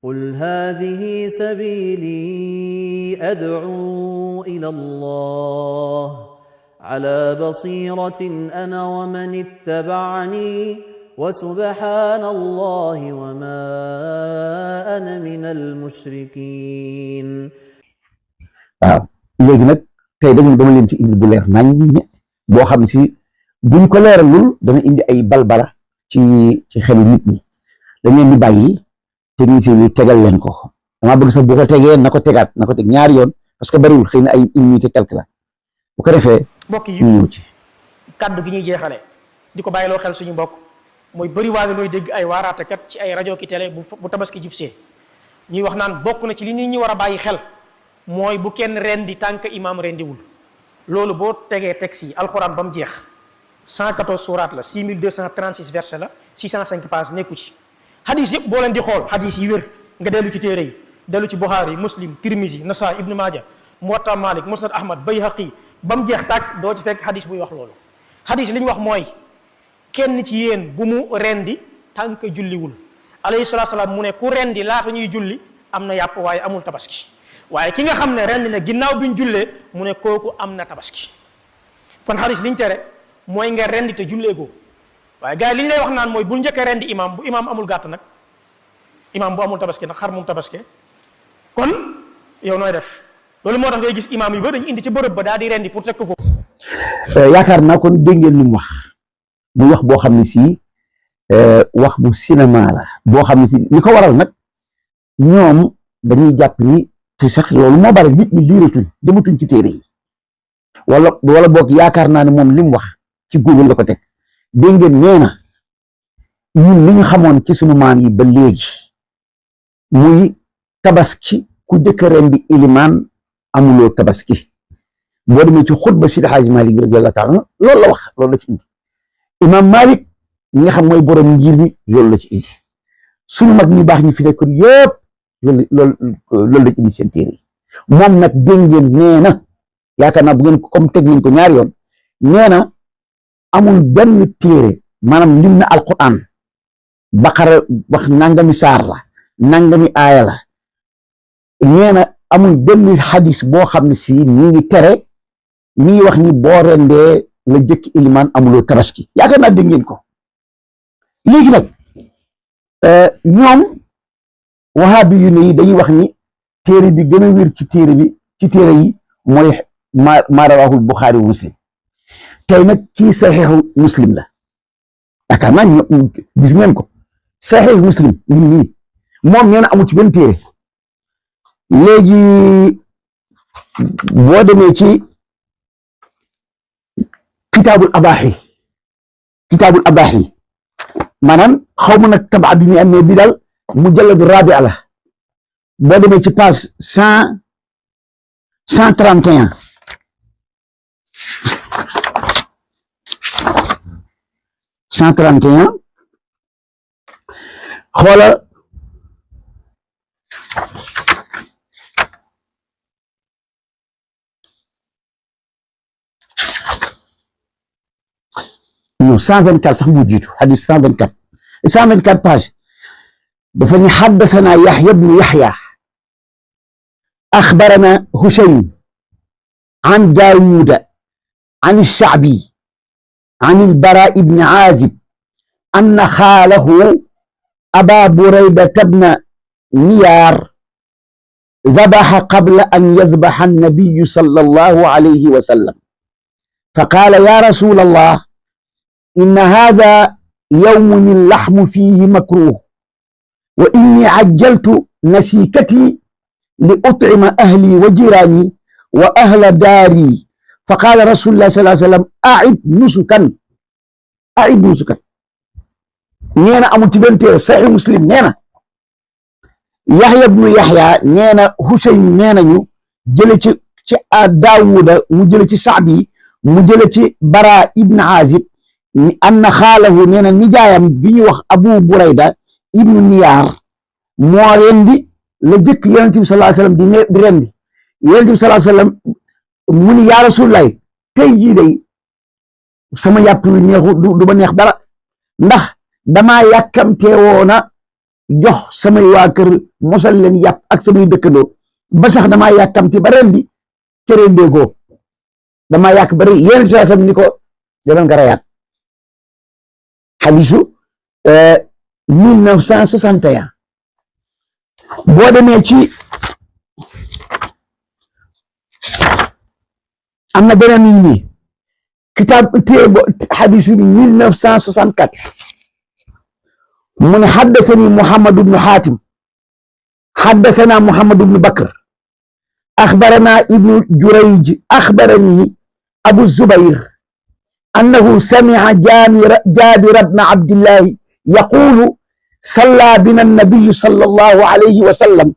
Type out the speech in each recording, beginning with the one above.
قل هذه سبيلي أدعو إلى الله على بصيرة أنا ومن اتبعني وسبحان الله وما أنا من المشركين. waaw léegi nag tey dama leen ci indi bu leer nañ boo xam ne si buñ ko leeralul dana indi ay balbala ci xelu nit ñi. dañ leen di bàyyi technicien bi tegal leen ko dama bëgg sax bu ko tegee na ko teg ñaari yoon parce que bariwul xëy na ay une minute quelque la bu ko defee mbokk yi ñu ñëw ci kaddu gi ñuy jeexale di ko bàyyiloo xel suñu mbokk mooy bëri waa nooy dégg ay waaraatekat ci ay rajo ki télé bu tabaski jubsee ñuy wax naan bokk na ci li nit ñi war a bàyyi xel mooy bu kenn rendi tànk imaam rendiwul. loolu boo tegee texte yi alxuraan ba mu jeex 114 suuraat la 6236 verset la 605 pages nekku ci. hadis yëpp boo leen di xool hadis yi wér nga dellu ci téere yi dellu ci Buxaari Muslim Tirmizi Nasaa Ibnu Maaja Muwatta Malik Musnad Ahmad Bayhaqi ba mu jeex tàkk doo ci fekk hadis buy wax loolu. hadis li ñu wax mooy kenn ci yéen bu mu rendi tànk julliwul alayhi salaatu salaam mu ne ku rendi laata ñuy julli am na yàpp waaye amul tabaski waaye ki nga xam ne rendi na ginnaaw bi ñu jullee mu ne kooku am na tabaski kon hadis li ñu tere mooy nga rendi te jullee goo waaye gars yi li ñu lay wax naan mooy bul njëkk a rendi imaam bu imaam amul gàtt nag imaam bu amul tabaski nag xar moom tabaski kon yow nooy def loolu moo tax ngay gis imaam yu ba dañu indi ci bërëb ba daal di rendi pour teg ko foofu. yaakaar naa kon dégg ngeen li mu wax muy wax boo xam ne si wax bu cinéma la boo xam ne si li ko waral nag ñoom dañuy jàpp ni te sax loolu moo bari nit ñi liiratuñ dematuñ ci téere yi wala boog yaakaar naa ne moom li mu wax ci Google la ko teg. dégg ngeen nee na ñun li ñu xamoon ci sunu maam yi ba léegi muy tabaski ku jëkk ren bi ilimaan amuloo tabaski boo demee ci xutba Sidi Hadj Malick radiyallahu taala loolu la wax loolu la ci indi imam Malik ñi nga xam mooy borom ngir mi loolu la ci indi sunu mag ñu baax ñi fi nekkoon yëpp loolu la ci indi seen téere yi moom nag dégg ngeen nee na yaakaar naa bu ngeen ko comme teg nañ ko ñaari yoon nee na amul benn téere maanaam lim na alquran baqara wax nangami saar la nangami aaya la nee na amul benn xadis boo xam ne si mi ngi tere mi ngi wax ni boo rendee nga jëkk ilimaan amuloo tabaski yaakaar naa dégg ngeen ko léegi nag ñoom wahabi yu ne yi dañuy wax ni téere bi gën a wér ci téere yi mooy maa rawaahul Buxaari wa Muslim tey nag kii saxiixu Muslim la yaakaar naa gis ngeen ko saxiixu Muslim ñu nii moom nee na amul ci benn téere léegi boo demee ci kitaabul abaaxi maanaam xaw ma nag tabaa bi ñu amee bi daal mujallad rabi la boo demee ci page 131 xoola non 124 sax moo jiitu xadis 124 page dafa ni xaddathana Yaxya bnu Yaxya axbarana Hushaym an Daawuda an Shacbi an al-Baraa ibn Aazib anna xaalahu Abaa Buraydata bna Niyaar dabaxa qabla an yadbaxa an-nabiyyu sallallahu alayhi wa sallam faqaala yaa rasuulallah inna haadaa yawmun al-laxmu fiihi makruuh wa innii cajjaltu nasiikatii li utcima ahlii wa jiraanii wa ahla daarii faqaala rasuulullaah sallallaahu alayhi wa sallam acid nusukan nee na amul ci benn téere Saxiix Muslim nee na Yaxya bnu Yaxya nee na Husayn nee nañu jële ci Daawuda mu jële ci Shacbi mu jële ci Baraa ibn Aazib anna xaalahu nee na nijaayam bi ñu wax Abu Burayda ibnu Niyaar moo rendi la jëkk Yonent bi sallallaahu alayhi wa sallam di rendi Yonent bi sallallaahu alayhi wa sallam mu ni yaa Rasulullaah tey jii day sama yàpp wi neexu du ma neex dara ndax damaa yàkkamtee woona jox samay waa kër mosal leen yàpp ak samay dëkkandoo ba sax damaa yàkkamti ba ren di cere ndéegoo damaa yàq ba ren yéen ci tam ni ko demal nga rayaat xadisu 1961 boo demee ci am na beneen yi nii kitaab téere xadisu 1964 من حدثني محمد بن حاتم حدثنا محمد بن بكر أخبرنا ابن جريج أخبرني أبو الزبير أنه سمع جابر بن عبد الله يقول صلى بنا النبي صلى الله عليه وسلم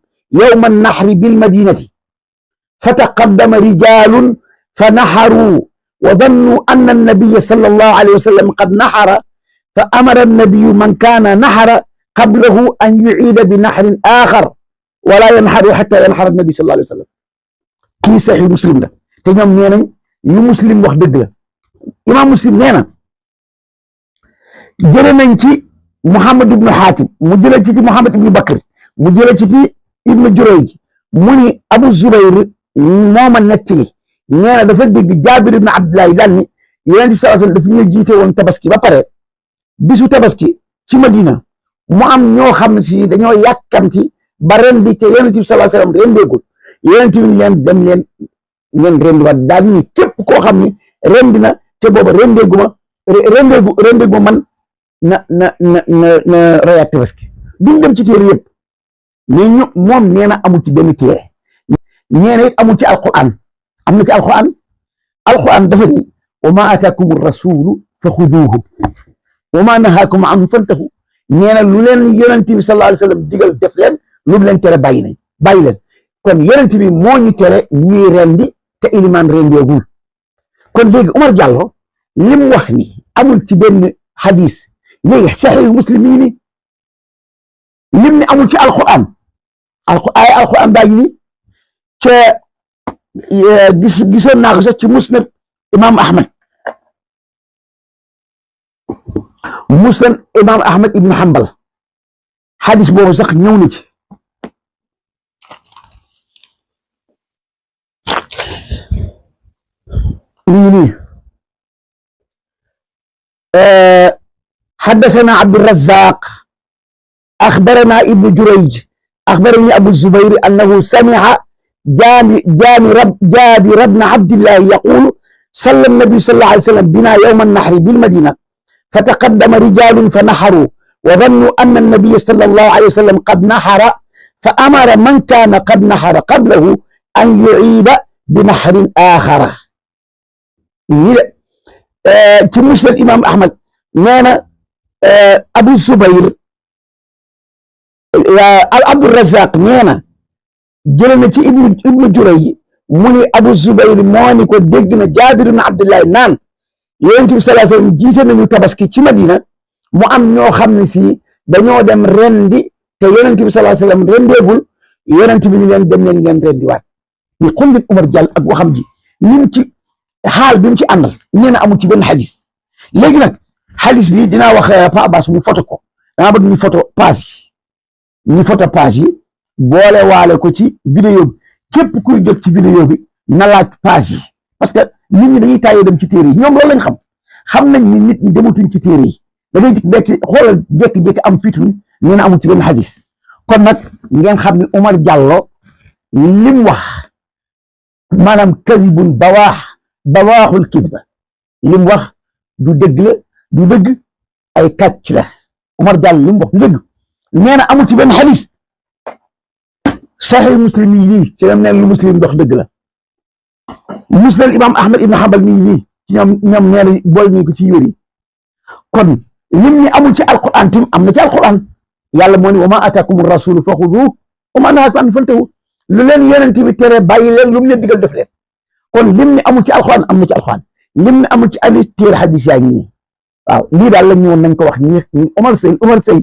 يوم النحر بالمدينة فتقدم رجال فنحروا وظنوا أن النبي صلى الله عليه وسلم قد نحر فأمر النبي من كان نحر قبله أن يعيد بنحر آخر ولا ينحر حتى ينحر النبي صلى الله عليه وسلم كي صحيح مسلم ده تنيوم نينا يو مسلم wax deug la imam muslim neena jëre nañ ci Muhammad ibn Hatim mu jële ci Muhammad ibn Bakr mu jële ci fi ibn Jurayj mu ni Abu Zubayr moma nettali neena dafa dégg Jabir ibn Abdullah dal ni Yonent bi sallallahu alayhi wasallam dafa ñu jiite woon tabaski ba pare bisu tabaski ci Madina mu am ñoo xam ne si dañoo yàkkamti ba rendi te Yonent bi sallallahu alayhi wasallam rendeegul Yonent bi leen dem leen ngeen rendi waat daal ni képp koo xam ni rendi na te booba rendeegu man na rayaat tabaski duñ dem ci téere yëpp mais ñu moom nee na amul ci benn téere nee na it amul ci alquran am na ci alquran dafa ni wa ma ataakum rasulu fa xuduuhu wa ma nahaakum anhu fantahu nee na lu leen Yonent bi sallallahu alayhi wasallam digal def leen lu mu leen tere bàyyi leen kon Yonent bi moo ñu tere ñuy rendi te ilimaan rendeegul kon léegi Umar Diallo lim wax ni amul ci benn xadis léegi Sahih Muslim yi ni lim ni amul ci alquran ay alquran baa ngi ni ca gisoon naa ko sax ci musnad imam Ahmad ibn Hanbal xadis boobu sax ñëw na ci nii حدثنا عبد الرزاق أخبرنا ابن جريج أخبرني أبو الزبير أنه سمع جابر بن عبد الله يقول صلى النبي صلى الله عليه وسلم بنا يوم النحر بالمدينة فتقدم رجال فنحروا وظنوا أن النبي صلى الله عليه وسلم قد نحر فأمر من كان قد نحر قبله أن يعيد بنحر آخر ci musnad imam Ahmad nee na Abu Zubayr Abdur Razaq nee na jële na ci ibnu Jurayj mu ni Abu Zubayr moo ni ko dégg na Jaabir ibn Abdullah naan Yonent bi sallallahu alayhi wasallam jiite nañu tabaski ci Madina mu am ñoo xam ne si dañoo dem rendi te Yonent bi sallallahu alayhi wasallam rendeegul Yonent bi ni leen dem leen ngeen rendiwaat ni xullit Umar Diallo ak waxam ji lim ci xaal bi mu ci àndal nee na amul ci benn xadis léegi nag xadis bi dinaa wax Pa Abbas mu photo ko dama bëgg ñu photo page yi boole waale ko ci vidéo bi képp kuy jot ci vidéo bi na laaj page yi parce que nit ñi dañuy tàyyee dem ci téere yi ñoom loolu lañ xam nañ ni nit ñi dematuñ ci téere yi da ngay jékki xoolal jékki-jékki am fitu nee na amul ci benn xadis kon nag ngeen xam ne Umar Diallo lim wax maanaam kadibun bawaaxul kidba lim wax du dëgg ay kàcc la Umar Diallo lim wax du dëgg nee na amul ci benn xadis Sahih Muslim yi nii ci lam neen lu Muslim dox dëgg la musnad imam Ahmad ibn Hanbal mi ngi nii ci ñoom nee na bool ñu ko ci yóri kon lim ni amul ci alquran tim am na ci alquran yàlla moo ni wa ma ataakum rasulu fa xuduuhu wa ma nahaakum anhu fantahu lu leen Yonent bi tere bàyyi leen lu mu leen digal def leen kon lim ni amul ci alquran am na ci alquran lim ni amul ci ali téere xadis yaa ngi nii waaw lii daal la ñu woon nañ ko wax ni Umar Sey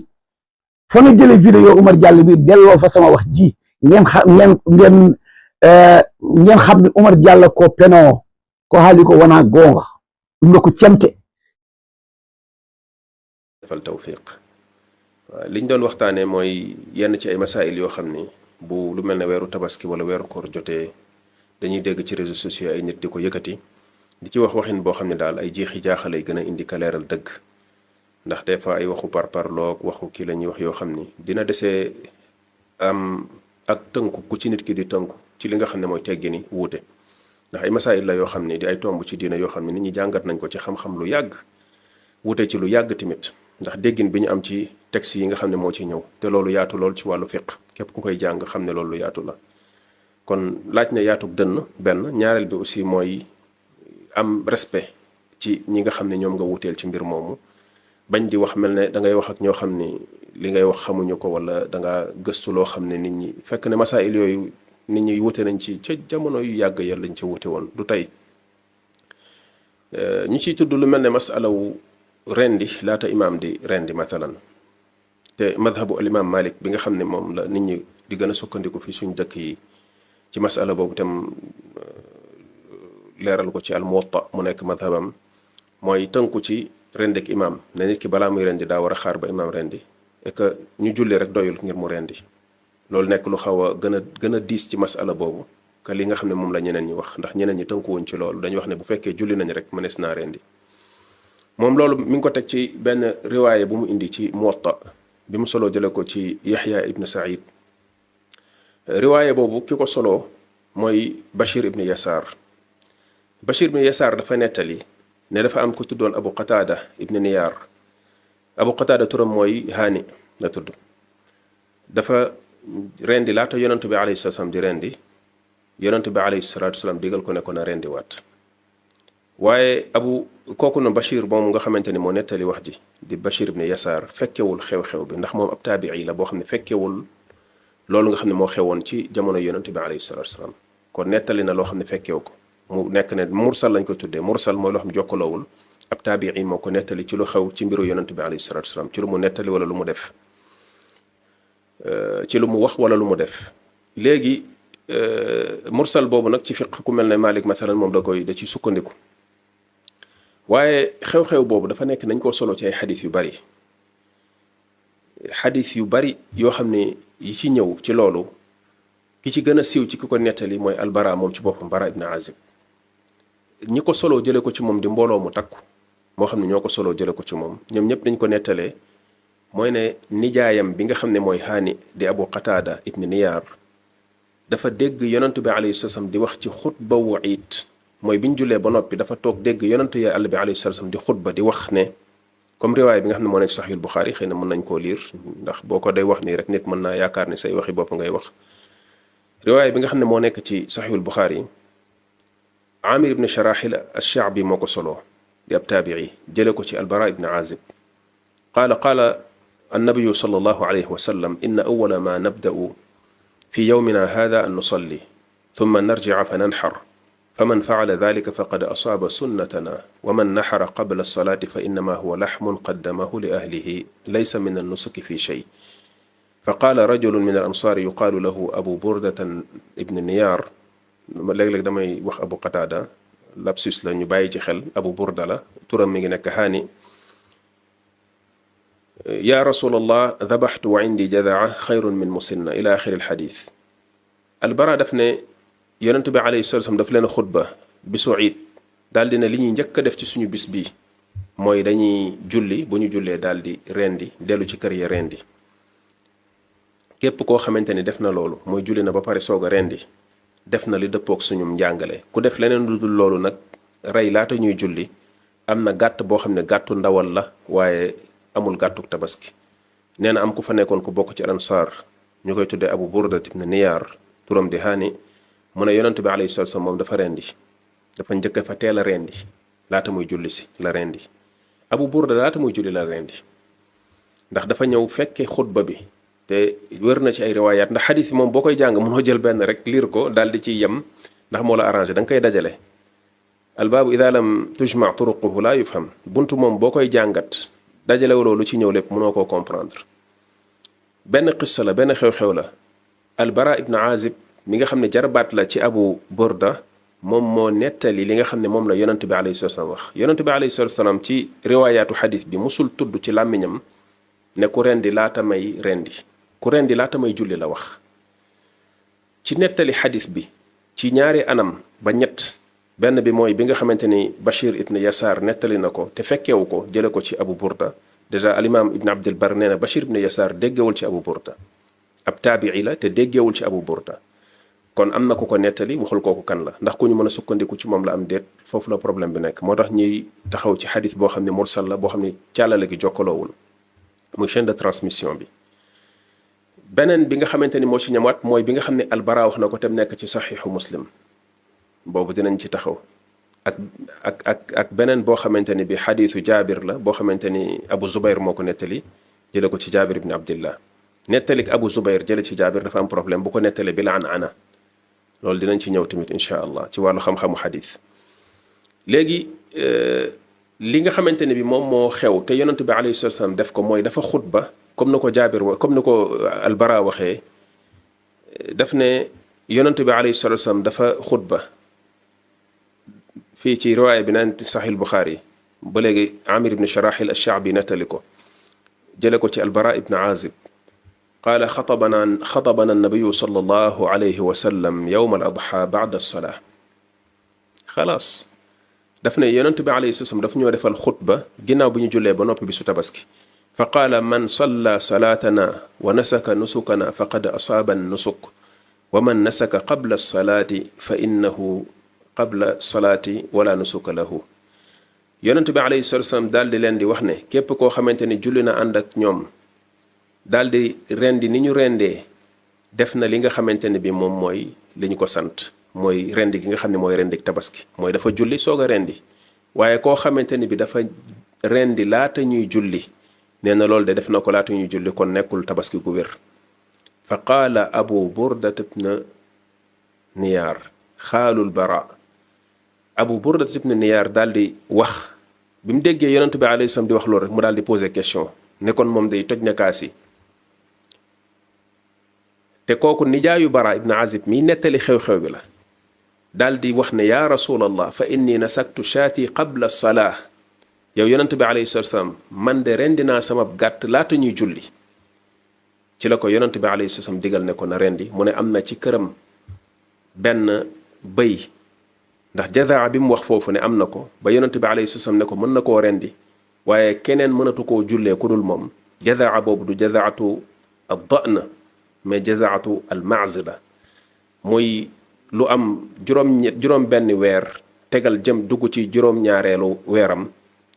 fa nga jëlee vidéo Umar Diallo bi delloo fa sama wax ji ngeen xam ne Umar Diallo ko penoo ko haali ko wona goonga ɗum ɗo ko cemte defal tawfiq waaw liñ doon waxtaanee mooy yenn ci ay masaayil yoo xam ni bu lu mel ne weeru tabaski wala weeru koor jotee dañuy dégg ci réseaux sociaux ay nit di ko yëkkati di ci wax waxin boo xam ne daal ay jeexi jaaxalay gën a indi ka leeral dëgg ndax des fois ay waxu parparloog waxu kii la ñuy wax yoo xam ni dina desee am ak tënku ku ci nit ki di tënku ci li nga xam ne mooy teggi ni wuute ndax ay masaayil la yoo xam ne di ay tomb ci diina yoo xam ne nit ñi jàngat nañ ko ci xam-xam lu yàgg wuute ci lu yàgg tamit ndax déggin bi ñu am ci texte yi nga xam ne moo ci ñëw te loolu yaatu lool ci wàllu fiq képp ku koy jàng xam ne loolu yaatu la kon laaj na yaatug dënn benn ñaareel bi aussi mooy am respect ci ñi nga xam ne ñoom nga wuteel ci mbir moomu bañ di wax mel ne da ngay wax ak ñoo xam ni li ngay wax xamuñu ko wala da nga gëstu loo xam ne nit ñi fekk ne masaayil yooyu nit ñi wute nañ ci ca jamono yu yàgg ya lañ ca wute woon du tey ñu ciy tudd lu mel ne masalawu rendi laata imaam di rendi mathalan te madhabu al imam malik bi nga xam ne moom la nit ñi di gën a sukkandiku fi suñ dëkk yi ci masala boobu tam leeral ko ci al muwatta mu nekk madhabam mooy tënku ci rendi ak imaam ne nit ki balaa muy rendi daa war a xaar ba imaam rendi et que ñu julli rek doyul ngir mu rendi loolu nekk lu xaw a gën a diis ci masala boobu que li nga xam ne moom la ñeneen ñi wax ndax ñeneen ñi tënkuwuñ ci loolu dañu wax ne bu fekkee julli nañ rek mënees naa rendi moom loolu mi ngi ko teg ci benn riwaaye bu mu indi ci muwatta bi mu soloo jële ko ci yaxya ibn said riwaaye boobu ki ko soloo mooy bashir ibn yasaar bashir ibn yasaar dafa nettali ne dafa am ko tuddoon abu qataada ibn niyaar abu qataada turam mooy haani la tudd dafa rendi laata yonentu bi alayhi salaam di rendi yonentu bi alayhi salaatu salaam digal ko ne ko na rendi waat waaye kooku na bashir moom nga xamante ni moo nettali wax ji di bashir ibn yasaar fekkewul xew-xew bi ndax moom ab taabii la boo xam ne fekkewul loolu nga xam ne moo xewoon ci jamono yonentu bi alayhi salaatu salaam kon nettali na loo xam ne fekkewu ko mu nekk ne mursal lañ ko tuddee mursal mooy loo xam ne jokkaloowul ab taabii moo ko nettali ci lu xew ci mbiru yonentu bi alayhi salaatu salaam ci lu mu nettali wala lu mu def ci lu mu wax wala lu mu def léegi mursal boobu nag ci fiq ku mel ne Malik mathalan moom da ci sukkandiku waaye xew-xew boobu dafa nekk nañ koo solo ci ay xadis yu bari yoo xam ne yi ci ñëw ci loolu ki ci gën a siiw ci ki ko nettali mooy albara moom ci boppam bara ibn azib ñi ko solo jële ko ci moom di mbooloo mu takku moo xam ne ñoo ko solo jële ko ci moom ñoom ñëpp dañ ko nettalee mooy ne nijaayam bi nga xam ne mooy haani di abu qataada ibn niyaar dafa dégg yonentu bi alayhi salaam di wax ci xutba wu iid mooy bi ñu jullee ba noppi dafa toog dégg yonentu ya àll bi alayhi salaam di xutba di wax ne comme riwaay bi nga xam ne moo nekk saxiihul buxaari xëy na mën nañ koo liir ndax boo ko day wax nii rek nit mën naa yaakaar ne say waxi bopp ngay wax riwaay bi nga xam ne moo nekk ci saxiihul buxaari amir ibn sharaxil ash-sha'bi moo ko soloo di ab taabii jële ko ci albara ibn azib qaala annabiyu sallallahu alayhi wa sallam inna awwala ma nabda'u fi yawmina hada an nusalli thumma narji'a fa nanxar faman facala dalika faqad asaaba sunnatana wa man naxara qabla alsalaati fa innama huwa laxmun qaddamahu li ahlihi laysa min annusuki fi shay fa qaala rajulun min al ansaari yuqaalu lahu abu burdatan ibn niyaar léeg-léeg damay wax abu qataada lapsus la ñu bàyyi ci xel abu burda la turam mi ngi nekk haani yaa rasulallah dabaxtu wa indi jadaa xayrun min musinna ila axiri alxadis albara daf ne yonent bi alayhi salaatu salaam daf leen xutba bisu iid daal di ne li ñuy njëkk a def ci suñu bis bii mooy dañuy julli bu ñu jullee daal di rendi dellu ci kër ya rendi képp koo xamante ni def na loolu mooy julli na ba pare soog a rendi def na li dëppook suñum njàngale ku def leneen lu dul loolu nag rey laata ñuy julli am na gàtt boo xam ne gàttu ndawal la waaye amul gàttuk tabaski nee na am ku fa nekkoon ku bokk ci ansaar ñu koy tuddee abu burda ibn niyaar turam di haani mu ne yonent bi alayhi salaatu salaam moom dafa rendi dafa njëkk fa teel a rendi laata muy julli si la rendi abu burda laata muy julli la rendi ndax dafa ñëw fekke xutba bi te wër na ci ay riwaayaat ndax xadis yi moom boo koy jàng mënoo jël benn rek liir ko daal di ciy yem ndax moo la arrangé da nga koy dajale albaabu ida lam tujma turuquhu la yufham buntu moom boo koy jàngat dajale loolu ci ñëw lépp mënoo koo comprendre benn qissa la benn xew-xew la albara ibn azib mi nga xam ne jarbaat la ci abu burda moom moo nettali li nga xam ne moom la yonent bi alayhi salaam wax yonent bi alayhi salaam ci riwaayaatu xadis bi musul tudd ci làmmiñam ne ku rendi laata may rendi, ku rendi laata may julli la wax. ci nettali xadis bi ci ñaari anam ba ñett, benn bi mooy bi nga xamante ni Bachir ibn Yasaar nettali na ko te fekkewu ko, jële ko ci Abu Burda. déjà alimaam ibn Abdul Bar nee na Bachir ibn Yasaar déggewul ci Abu Burda, ab taabii la te déggewul ci Abu Burda. kon am na ku ko nettali, waxul kooku kan la, ndax ku ñu mën a sukkandiku ci moom la am déet, foofu la problème bi nekk. moo tax ñuy taxaw ci xadis boo xam ne mursal la, boo xam ne càllale gi jokkaloowul, muy chaîne de transmission bi. beneen bi nga xamante ni moo ci ñamaat mooy bi nga xam ne Albara wax na ko te nekk ci saxiixu Muslim, boobu dinañ ci taxaw. ak beneen boo xamante ni bi xadiisu Jaabir la, boo xamante ni Abu Zubayr moo ko nettali jële ko ci Jaabir ibn Abdillah. nettalik Abu Zubayr jële ci Jaabir dafa am problème, bu ko nettale bi la ana loolu dinañ ci ñëw tamit incha allah ci wàllu xam-xamu xadis. léegi li nga xamante ne bi moom moo xew te yonent bi alayhi salaatu salaam def ko mooy dafa xutba comme ni ko Jaabir comme ni ko Albara waxee. daf ne yonent bi alayhi salaatu salaam dafa xutba fii ci riwaaya bi naan Sahih Bukhari ba léegi Amir ibn Sharahil ash-Sha'bi nettali ko jële ko ci Albara ibn Azib. qaala xatabana nabiyu sallallahu alayhi wa sallam yawma al-adha ba'da as-salaa. xalaas daf ne yonent bi alayhi salaam daf ñoo defal xutba ginnaaw bu ñu jullee ba noppi bi su tabaski. fa qaala man salla salaatana wa nasaka nusukana faqad asaaba an-nusuk wa man nasaka qabla as-salaati fa innahu qabla as-salaati wala nusuka lahu. yonent bi alayhi salaam daal di leen di wax ne képp koo xamante ni julli na ànd ak ñoom daal di rendi ni ñu rendee, def na li nga xamante ne bi moom mooy li ñu ko sant, mooy rendi gi nga xam ne mooy rendi tabaski, mooy dafa julli soog a rendi. waaye koo xamante ni bi dafa rendi laata ñuy julli, nee na loolu de def na ko laata ñuy julli, kon nekkul tabaski gu wér. fa qaala Abu Burda ibn Niyaar xaalul Bara. Abu Burda ibn Niyaar daal di wax bi mu déggee yonent bi alayhi salaam di wax loolu rek mu daal di poser question ne kon moom day toj na kaas yi. te kooku nijaayu Bara ibn Azib mi nettali xew-xew bi la, daal di wax ne yaa rasulallah fa inni nasaktu shaati qabla salaa. yow yonent bi alayhi salaam man de rendi naa sama gàtt laata ñuy julli. ci la ko yonent bi alayhi salaam digal ne ko na rendi. mu ne am na ci këram benn bëy, ndax jazaa bi mu wax foofu ne am na ko ba yonent bi alayhi salaam ne ko mën na koo rendi, waaye keneen mënatu koo jullee ku dul moom. jazaa boobu du jazaatu ad-da'n mais jazaatu al-ma'z la, muy lu am juróom benn weer tegal jëm dugg ci juróom-ñaareelu weeram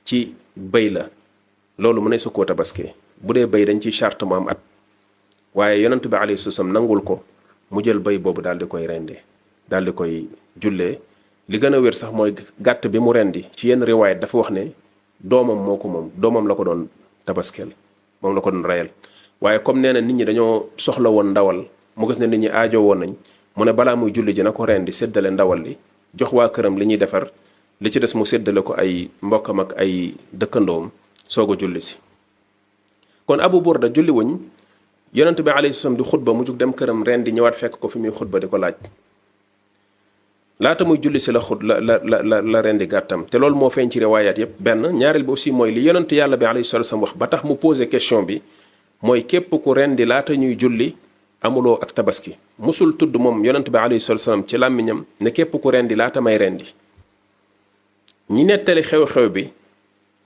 ci bëy la. loolu mu ne su koo tabaskee. bu dee bëy dañ ciy charte mu am at, waaye yonent bi alayhi salaam nangul ko mu jël bëy boobu daal di koy rendee, daal di koy jullee. li gën a wér sax mooy gàtt bi mu rendi ci yenn riwaayat dafa wax ne doomam moo ko moom, doomam la ko doon tabaskeel, moom la ko doon reyal. waaye comme nee na nit ñi dañoo soxla woon ndawal, mu gis ne nit ñi aajo woon nañ, mu ne balaa muy julli ji na ko rendi séddale ndawal li, jox waa këram li ñuy defar, li ci des mu séddale ko ay mbokkam ak ay dëkkandoom soog a julli si. kon Abu Burda julli wuñ, yonent bi alayhi salaam di xutba mu jug dem këram rendi ñëwaat fekk ko fi muy xutba di ko laaj. laata muy julli si la rendi gàttam. te loolu moo feeñ ci riwaayaat yépp. benn ñaareel bi aussi mooy li yonent yàlla bi alayhi salaam wax ba tax mu posé question bi, mooy képp ku rendi laata ñuy julli amuloo ak tabaski. musul tudd moom yonent bi alayhi salaam ci làmmiñam ne képp ku rendi laata may rendi. ñi nettali xew-xew bi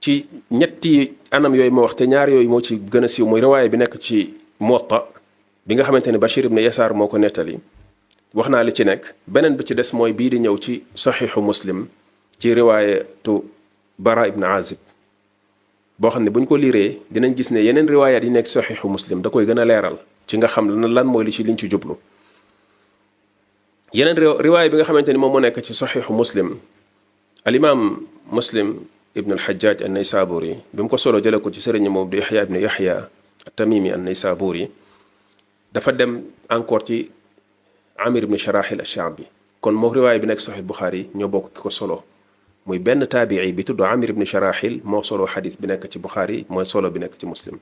ci ñetti anam yooyu ma wax, te ñaar yooyu moo ci gën a siiw, mooy riwaaya bi nekk ci Muwatta bi nga xamante ne Bachir ibn Yasaar moo ko nettali, wax naa li ci nekk. beneen bi ci des mooy bii di ñëw ci saxiixu Muslim ci riwaayatu Bara ibn Azib, boo xam ne bu ñu ko liiree dinañ gis ne yeneen riwaayaat yi nekk saxiixu Muslim da koy gën a leeral ci nga xam lan mooy liñ ci jublu. yeneen riwaaya bi nga xamante ni moom moo nekk ci saxiixu Muslim, alimaam Muslim ibn al-Hajjaj an-Naysaburi bi mu ko solo jële ko ci sëriñ moom di Yaxya ibn Yaxya at-Tamimi an-Naysaburi, dafa dem encore ci Amir ibn Sharahil ash-Sha'bi. kon moo riwaaya bi nekk Sahih Bukhari ñoo bokk ki ko solo, muy benn taabii bi tudd Amir ibn Sharahil moo solo xadis bi nekk ci Bukhari, mooy solo bi nekk ci Muslim.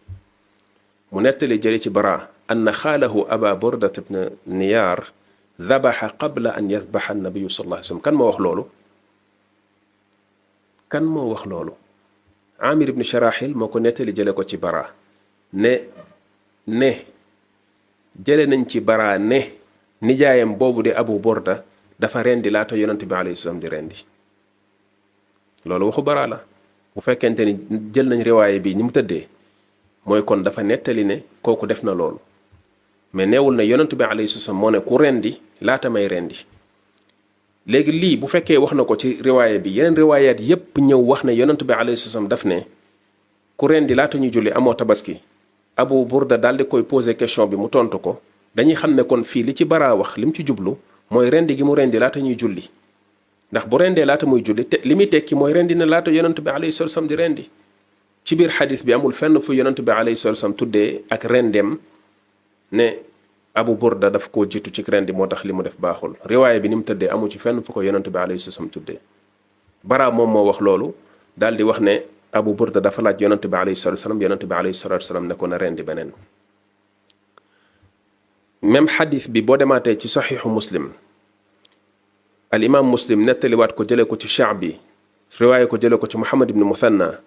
mu nettali jële ci Bara anna xaalahu Aba Burda ibn Niyaar dabaxa qabla an yadbaxa an-nabiyyu sallallahu alayhi wa sallam. kan moo wax loolu? kan moo wax loolu? Amir ibn Sharahil moo ko nettali jële ko ci Bara ne jële nañ ci Bara ne nijaayam boobu di Abu Burda dafa rendi laata yonent bi alayhi salaam di rendi loolu waxu Bara la bu fekkente ni jël nañ riwaaye bi ni mu tëddee mooy kon dafa nettali ne kooku def na loolu mais neewul ne yonent bi alayhi salaam moo ne ku rendi laata may rendi léegi lii bu fekkee wax na ko ci riwaaye bi yeneen riwaayaat yépp ñëw wax ne yonent bi alayhi salaam daf ne ku rendi laata ñu julli amoo tabaski Abu Burda daal di koy poser question bi mu tontu ko dañuy xam ne kon fii li ci Bara wax li mu ci jublu mooy rendi gi mu rendi laata ñuy julli ndax bu rendee laata muy julli te li muy tekki mooy rendi na laata yonent bi alayhi salaam di rendi ci biir xadis bi amul fenn fu yonent bi alayhi salaam tuddee ak rendem ne Abu Burda daf koo jiitu ci rendi moo tax li mu def baaxul riwaaye bi ni mu tëddee amu ci fenn fu ko yonent bi alayhi salaam tuddee Bara moom moo wax loolu daal di wax ne Abu Burda dafa laaj yonent bi alayhi salaam yonent bi alayhi salaam ne ko na rendi beneen même xadis bi boo demaatee ci saxiixu Muslim al imam Muslim nettaliwaat ko jëlee ko ci Sha'bi riwaaye ko jëlee ko ci Muhammad ibn Muthanna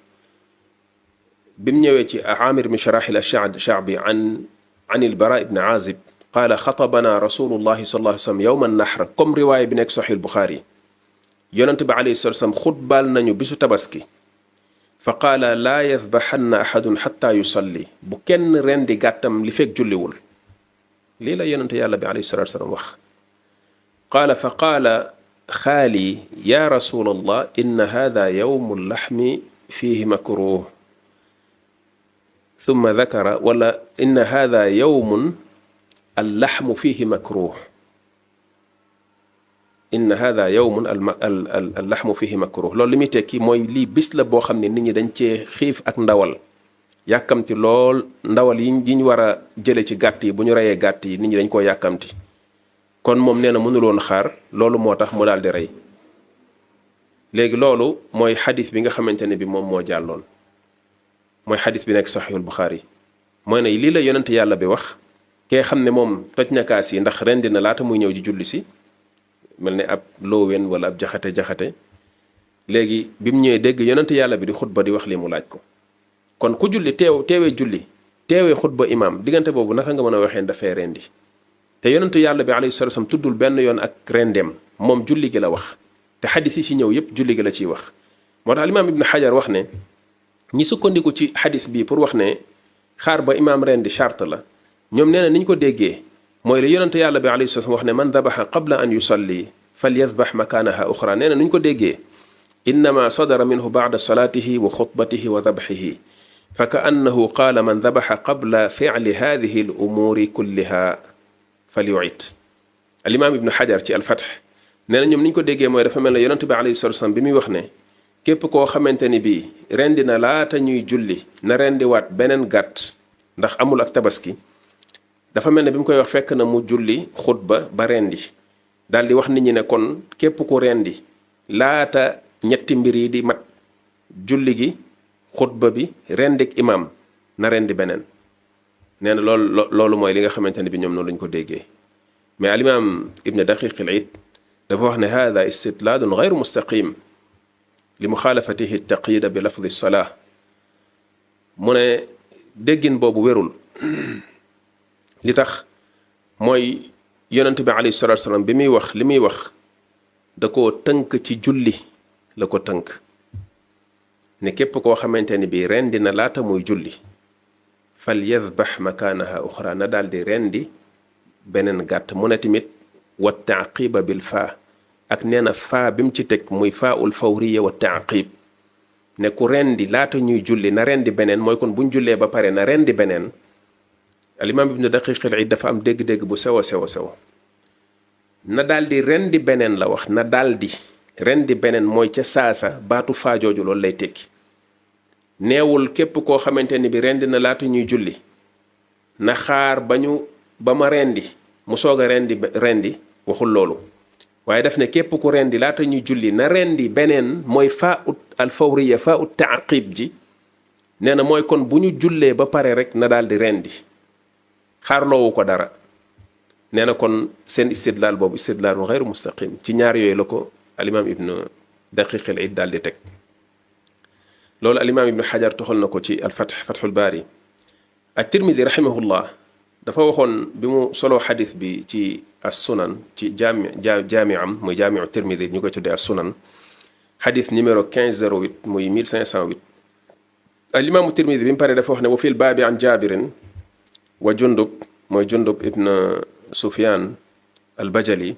bi mu ñëwee ci Aamir min Sharahil Sha'bi an al-Bara ibn Azib qaala xatabana rasulullahi sallallahu alayhi wa sallam yawma an-nahr comme riwaaye bi nekk Sahih Bukhari yonent bi alayhi salaam xutbaal nañu bisu tabaski fa qaala laa yadbaxanna ahadun xatta yusalli bu kenn rendi gàttam li fekk julliwul lii la yonent yàlla bi alayhi salaam wax qaala fa qaala xaali ya rasulallah inna hada yawmu laxmi fihi makruh thumma dakara wala inna hada yawmun allaxmu fihi makruh inna hada yawmun allaxmu fihi makruh loolu li muy tekki mooy lii bis la boo xam ne nit ñi dañ cee xiif ak ndawal yàkkamti lool ndawal yi ñu war a jële ci gàtt yi bu ñu reyee gàtt yi nit ñi dañ koo yàkkamti kon moom nee na mënuloon xaar loolu moo tax mu daal di rey léegi loolu mooy xadis bi nga xamante ne bi moom moo jàlloon mooy xadis bi nekk saxiixul Buxaari mooy ne lii la yonent yàlla bi wax kee xam ne moom toj na kaas yi ndax rendi na laata muy ñëw ji julli si mel ne ab loowen wala ab jaxate léegi bi mu ñëwee dégg yonent yàlla bi di xutba di wax li mu laaj ko kon ku julli teewee julli teewee xutba imaam diggante boobu naka nga mën a waxee dafay rendi te yonentu yàlla bi alayhi salaatu salaam tuddul benn yoon ak rendeem moom julli gi la wax te xadis yi ci ñëw yépp julli gi la ciy wax moo tax imaam ibn Hajar wax ne ñi sukkandiku ci xadis bii pour wax ne xaar ba imaam rendi charte la ñoom nee na ni ñu ko déggee mooy la yonentu yàlla bi alayhi salaatu wax ne man dabaxa qabla an yusalli falyadbax makaanaha uxra nee na ni ñu ko déggee innama sadara minhu baada salaatihi wa xutbatihi wa dabxihi fa ka annahu qaala man dabaxa qabla ficli hadihi al umuuri kulliha falyuit alimaam ibnu xajar ci alfatx nee na ñoom ni ñu ko déggee mooy dafa mel ne yonent bi alayhi salatu wasallam bi muy wax ne képp koo xamante ni bii rendi na laata ñuy julli na rendiwaat beneen gàtt ndax amul ak tabaski dafa mel ne bi mu koy wax fekk na mu julli xutba ba rendi daal di wax nit ñi ne kon képp ku rendi laata ñetti mbir yi di mat julli gi xutba bi rendik imam na rendi beneen nee na loolu mooy li nga xamante ne bi ñoom noonu lañ ko déggee mais alimaam ibn daqiq al iid dafa wax ne hada istidlaadun gayru mustaqim li muxaalafatihi taqyida bi lafdi salaa mu ne déggin boobu wérul li tax mooy yonent bi alayhi salatu wasalam bi muy wax li muy wax da koo tënk ci julli la ko tënk ne képp koo xamante ni bii rendi na laata muy julli fal yadbax makaanaha uxra na daal di rendi beneen gàtt mu ne tamit wa taaqiba bil faa ak nee na faa bi mu ci teg muy faa ul fawriya wa taaqib ne ku rendi laata ñuy julli na rendi beneen mooy kon buñ jullee ba pare na rendi beneen alimaam ibnu daqiq al iid dafa am dégg-dégg bu sew a sew a sew na daal di rendi beneen la wax na daal di rendi beneen mooy ca saasa baatu faa jooju loolu lay tekki neewul képp koo xamante ni bi rendi na laata ñuy julli na xaar ba ma rendi mu soog a rendi waxul loolu waaye daf ne képp ku rendi laata ñuy julli na rendi beneen mooy faa ut al fawriya faa ut taaqib ji nee na mooy kon bu ñu jullee ba pare rek na daal di rendi xaarloowu ko dara nee na kon seen istidlaal boobu istidlaalun gayru mustaqim ci ñaar yooyu la ko alimaam ibnu daqiq al iid daal di teg loolu alimaam ibnu xajar toxal na ko ci alfatx fatxul baari at-Tirmidi rahimahullah dafa waxoon bi mu solo xadis bi ci as-sunan ci jaami am muy jaamiu Tirmidi ñu koy tuddee as-sunan xadis numéro 1508 muy 1508 al imaamu Tirmidi bi mu paree dafa wax ne wa fil baabi an jaabirin wa jundub mooy jundub ibn Sufyan al-Bajali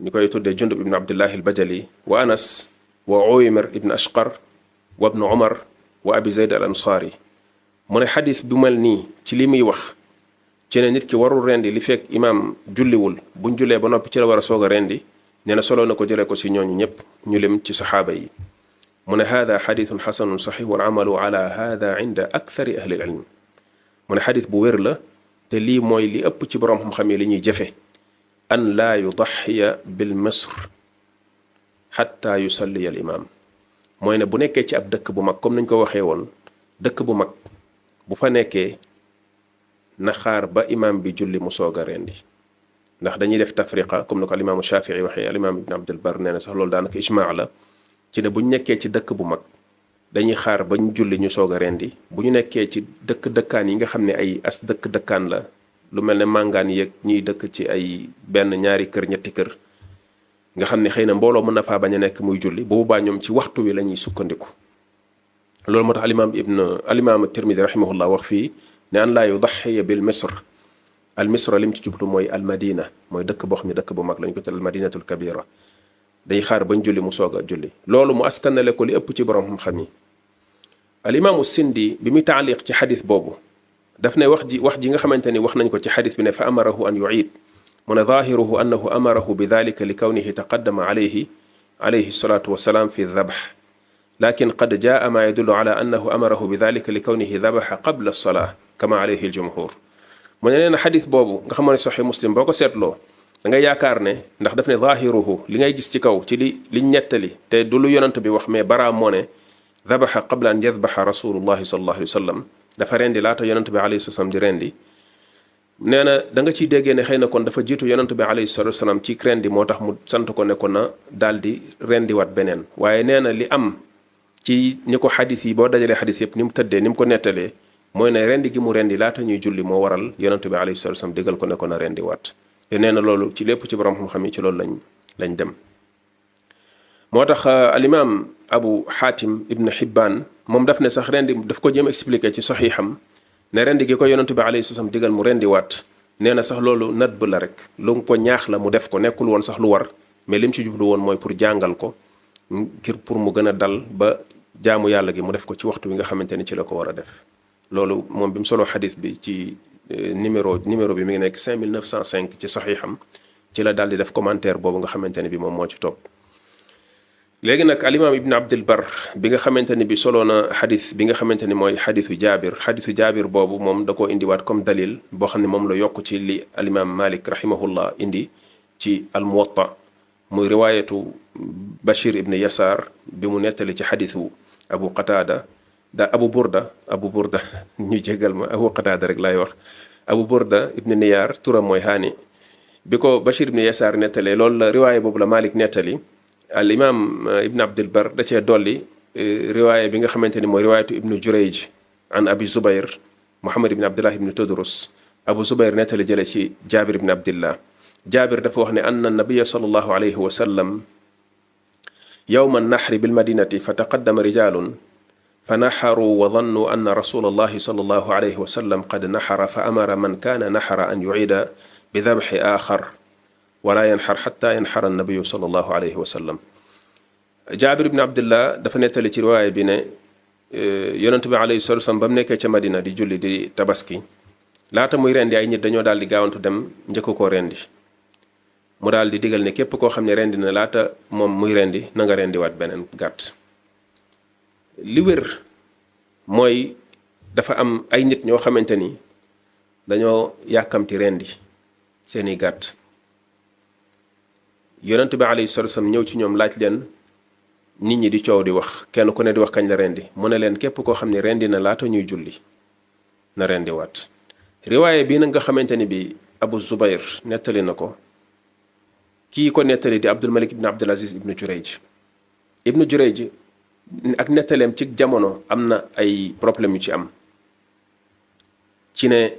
ñu koy tuddee jundub ibn Abdullahi al-Bajali wa Anas wa Uwaymir ibn Ashqar wa ibn Umar wa Abi Zayd al-Ansari mu ne xadis bu mel nii ci li muy wax ci ne nit ki warul rendi li fekk imaam julliwul buñ jullee ba noppi ci la war a soog a rendi nee na solo na ko jëlee ko ci ñooñu ñëpp ñu lim ci saxaaba yi mu ne hada xadithun xasanun saxix wal amalu ala hada inda akthari ahli al ilm mu ne xadis bu wér la te lii mooy li ëpp ci borom xam-xam yi li ñuy jëfe an laa yudaxiya bil misr xatta yusalliya al imam mooy ne bu nekkee ci ab dëkk bu mag comme nañ ko waxee woon dëkk bu mag bu fa nekkee na xaar ba imaam bi julli mu soog a rendi ndax dañuy def tafriqa comme na ko alimaamu Shafii waxee alimaam ibn Abdul Bar nee na sax loolu daanaka ijmaa la ci ne bu ñu nekkee ci dëkk bu mag dañuy xaar ba ñu julli ñu soog a rendi bu ñu nekkee ci dëkkaan yi nga xam ne ay as dëkkaan la lu mel ne màngaan yeeg ñuy dëkk ci ay benn ñaari kër ñetti kër nga xam ne xëy na mbooloo mën na faa bañ a nekk muy julli bu boobaa ñoom ci waxtu wi la ñuy sukkandiku loolu moo tax alimaam Tirmidi rahimahullah wax fii ne an laa yudaxiya bil misr al misra lim ci jublu mooy al madina mooy dëkk boo xam ne dëkk bu mag lañ ko tuddee al madinatul kabira day xaar bañ julli mu soog a julli loolu mu askanale ko li ëpp ci borom xam-xam yi al imaamu Sindi bi muy taaliq ci xadis boobu daf ne wax ji nga xamante ni wax nañ ko ci xadis bi ne fa amarahu an yuciid mu ne zaahiruhu annahu amarahu bi dalika li kawnihi taqaddama alayhi salaatu wasalaam fi dabax lakin qad jaa ma yadullu ala annahu amarahu bi dalika li kawnihi dabaxa qabla alsalaa kama alayhi aljumhur mu ne nee na xadis boobu nga xam ne Sahih Muslim boo ko seetloo da ngay yaakaar ne ndax daf ne zaahiruhu li ngay gis ci kaw ci liñ nettali te du lu yonant bi wax mais baraam moo ne dabaxa qabla an yadbaxa rasulullahi sallallahu alayhi wa sallam dafa rendi laata yonant bi alayhi salaam di rendi nee na da nga ciy déggee ne xëy na kon dafa jiitu yonant bi alayhi salaam ci rendi moo tax mu sant ko ne ko na daal di rendiwaat beneen waaye nee na li am ci ñi ko xadis yi boo dajalee xadis yëpp ni mu tëddee ni mu ko nettalee mooy ne rendi gi mu rendi laata ñuy julli moo waral yonent bi alayhi salaam digal ko ne ko na rendi waat te nee na loolu ci lépp ci borom xam-xam yi ci loolu lañ dem moo tax alimaam Abu Xaatim ibn Hibbaan moom daf ne sax rendi daf ko jéem expliqué ci saxiixam ne rendi gi ko yonent bi alayhi salaam digal mu rendi waat nee na sax loolu nat bu la rek lu ko ñaax la mu def ko nekkul woon sax lu war mais lim ci jublu woon mooy pour jàngal ko ngir pour mu gën a dal ba jaamu yàlla gi mu def ko ci waxtu wi nga xamante ni ci la ko war a def loolu moom bi mu solo xadis bi ci numéro bi mi ngi nekk 5905 ci saxiixam ci la daal di def commentaire boobu nga xamante ne bi moom moo ci topp léegi nag alimaam ibn Abdul Bar bi nga xamante ni bi solo na xadis bi nga xamante ni mooy xadisu jaabir boobu moom da koo indiwaat comme dalil boo xam ne moom la yokk ci li alimaam Malik rahimahullah indi ci al Muwatta muy riwaayatu Bashir ibn Yasaar bi mu nettali ci xadisu Abu Burda ñu jégal ma Abu Qataada rek laay wax Abu Burda ibn Niyaar turam mooy Haani bi ko Bashir ibn Yasaar nettalee loolu la riwaaya boobu la Malik nettali al imam ibn Abdul Bar da cee dolli riwaaya bi nga xamante ni mooy riwaayatu ibnu Jurayj an Abi Zubayr Muhammad ibn Abdullah ibn Tudrus Abu Zubayr nettali jële ci Jaabir ibn Abdillah Jaabir dafa wax ne anna nabiya sallallahu alayhi wa sallam yawma an-nahri bil madinati fa taqaddama rijalun fa naxaru wa dannu anna rasulallahi sallallahu alayhi wa sallam qad naxara fa amara man kaana naxara an yuciida bi dabxi aaxar wala yanxar xatta yanxara annabiyu sallallahu alayhi wa sallam Jaabir ibn Abdillah dafa nettali ci riwaaya bi ne yonent bi alayhi salaatu wa salaam ba mu nekkee ca Madina di julli di tabaski laata muy rendi ay nit dañoo daal di gaawantu dem njëkk koo rendi mu daal di digal ne képp koo xam ne rendi na laata moom muy rendi na nga rendiwaat beneen gàtt li wér mooy dafa am ay nit ñoo xamante ni dañoo yàkkamti rendi seeni gàtt yonent bi alayhi salaatu wa salaam ñëw ci ñoom laaj leen nit ñi di coow di wax kenn ku ne di wax kañ la rendi mu ne leen képp koo xam ne rendi na laata ñuy julli na rendiwaat riwaaye bii nag nga xamante ni bi Abu Zubayr nettali na ko kii ko nettali di Abdul Malik ibn Abdul Aziz ibnu Jurayj ak nettaleem ci jamono am na ay problème yu ci am ci ne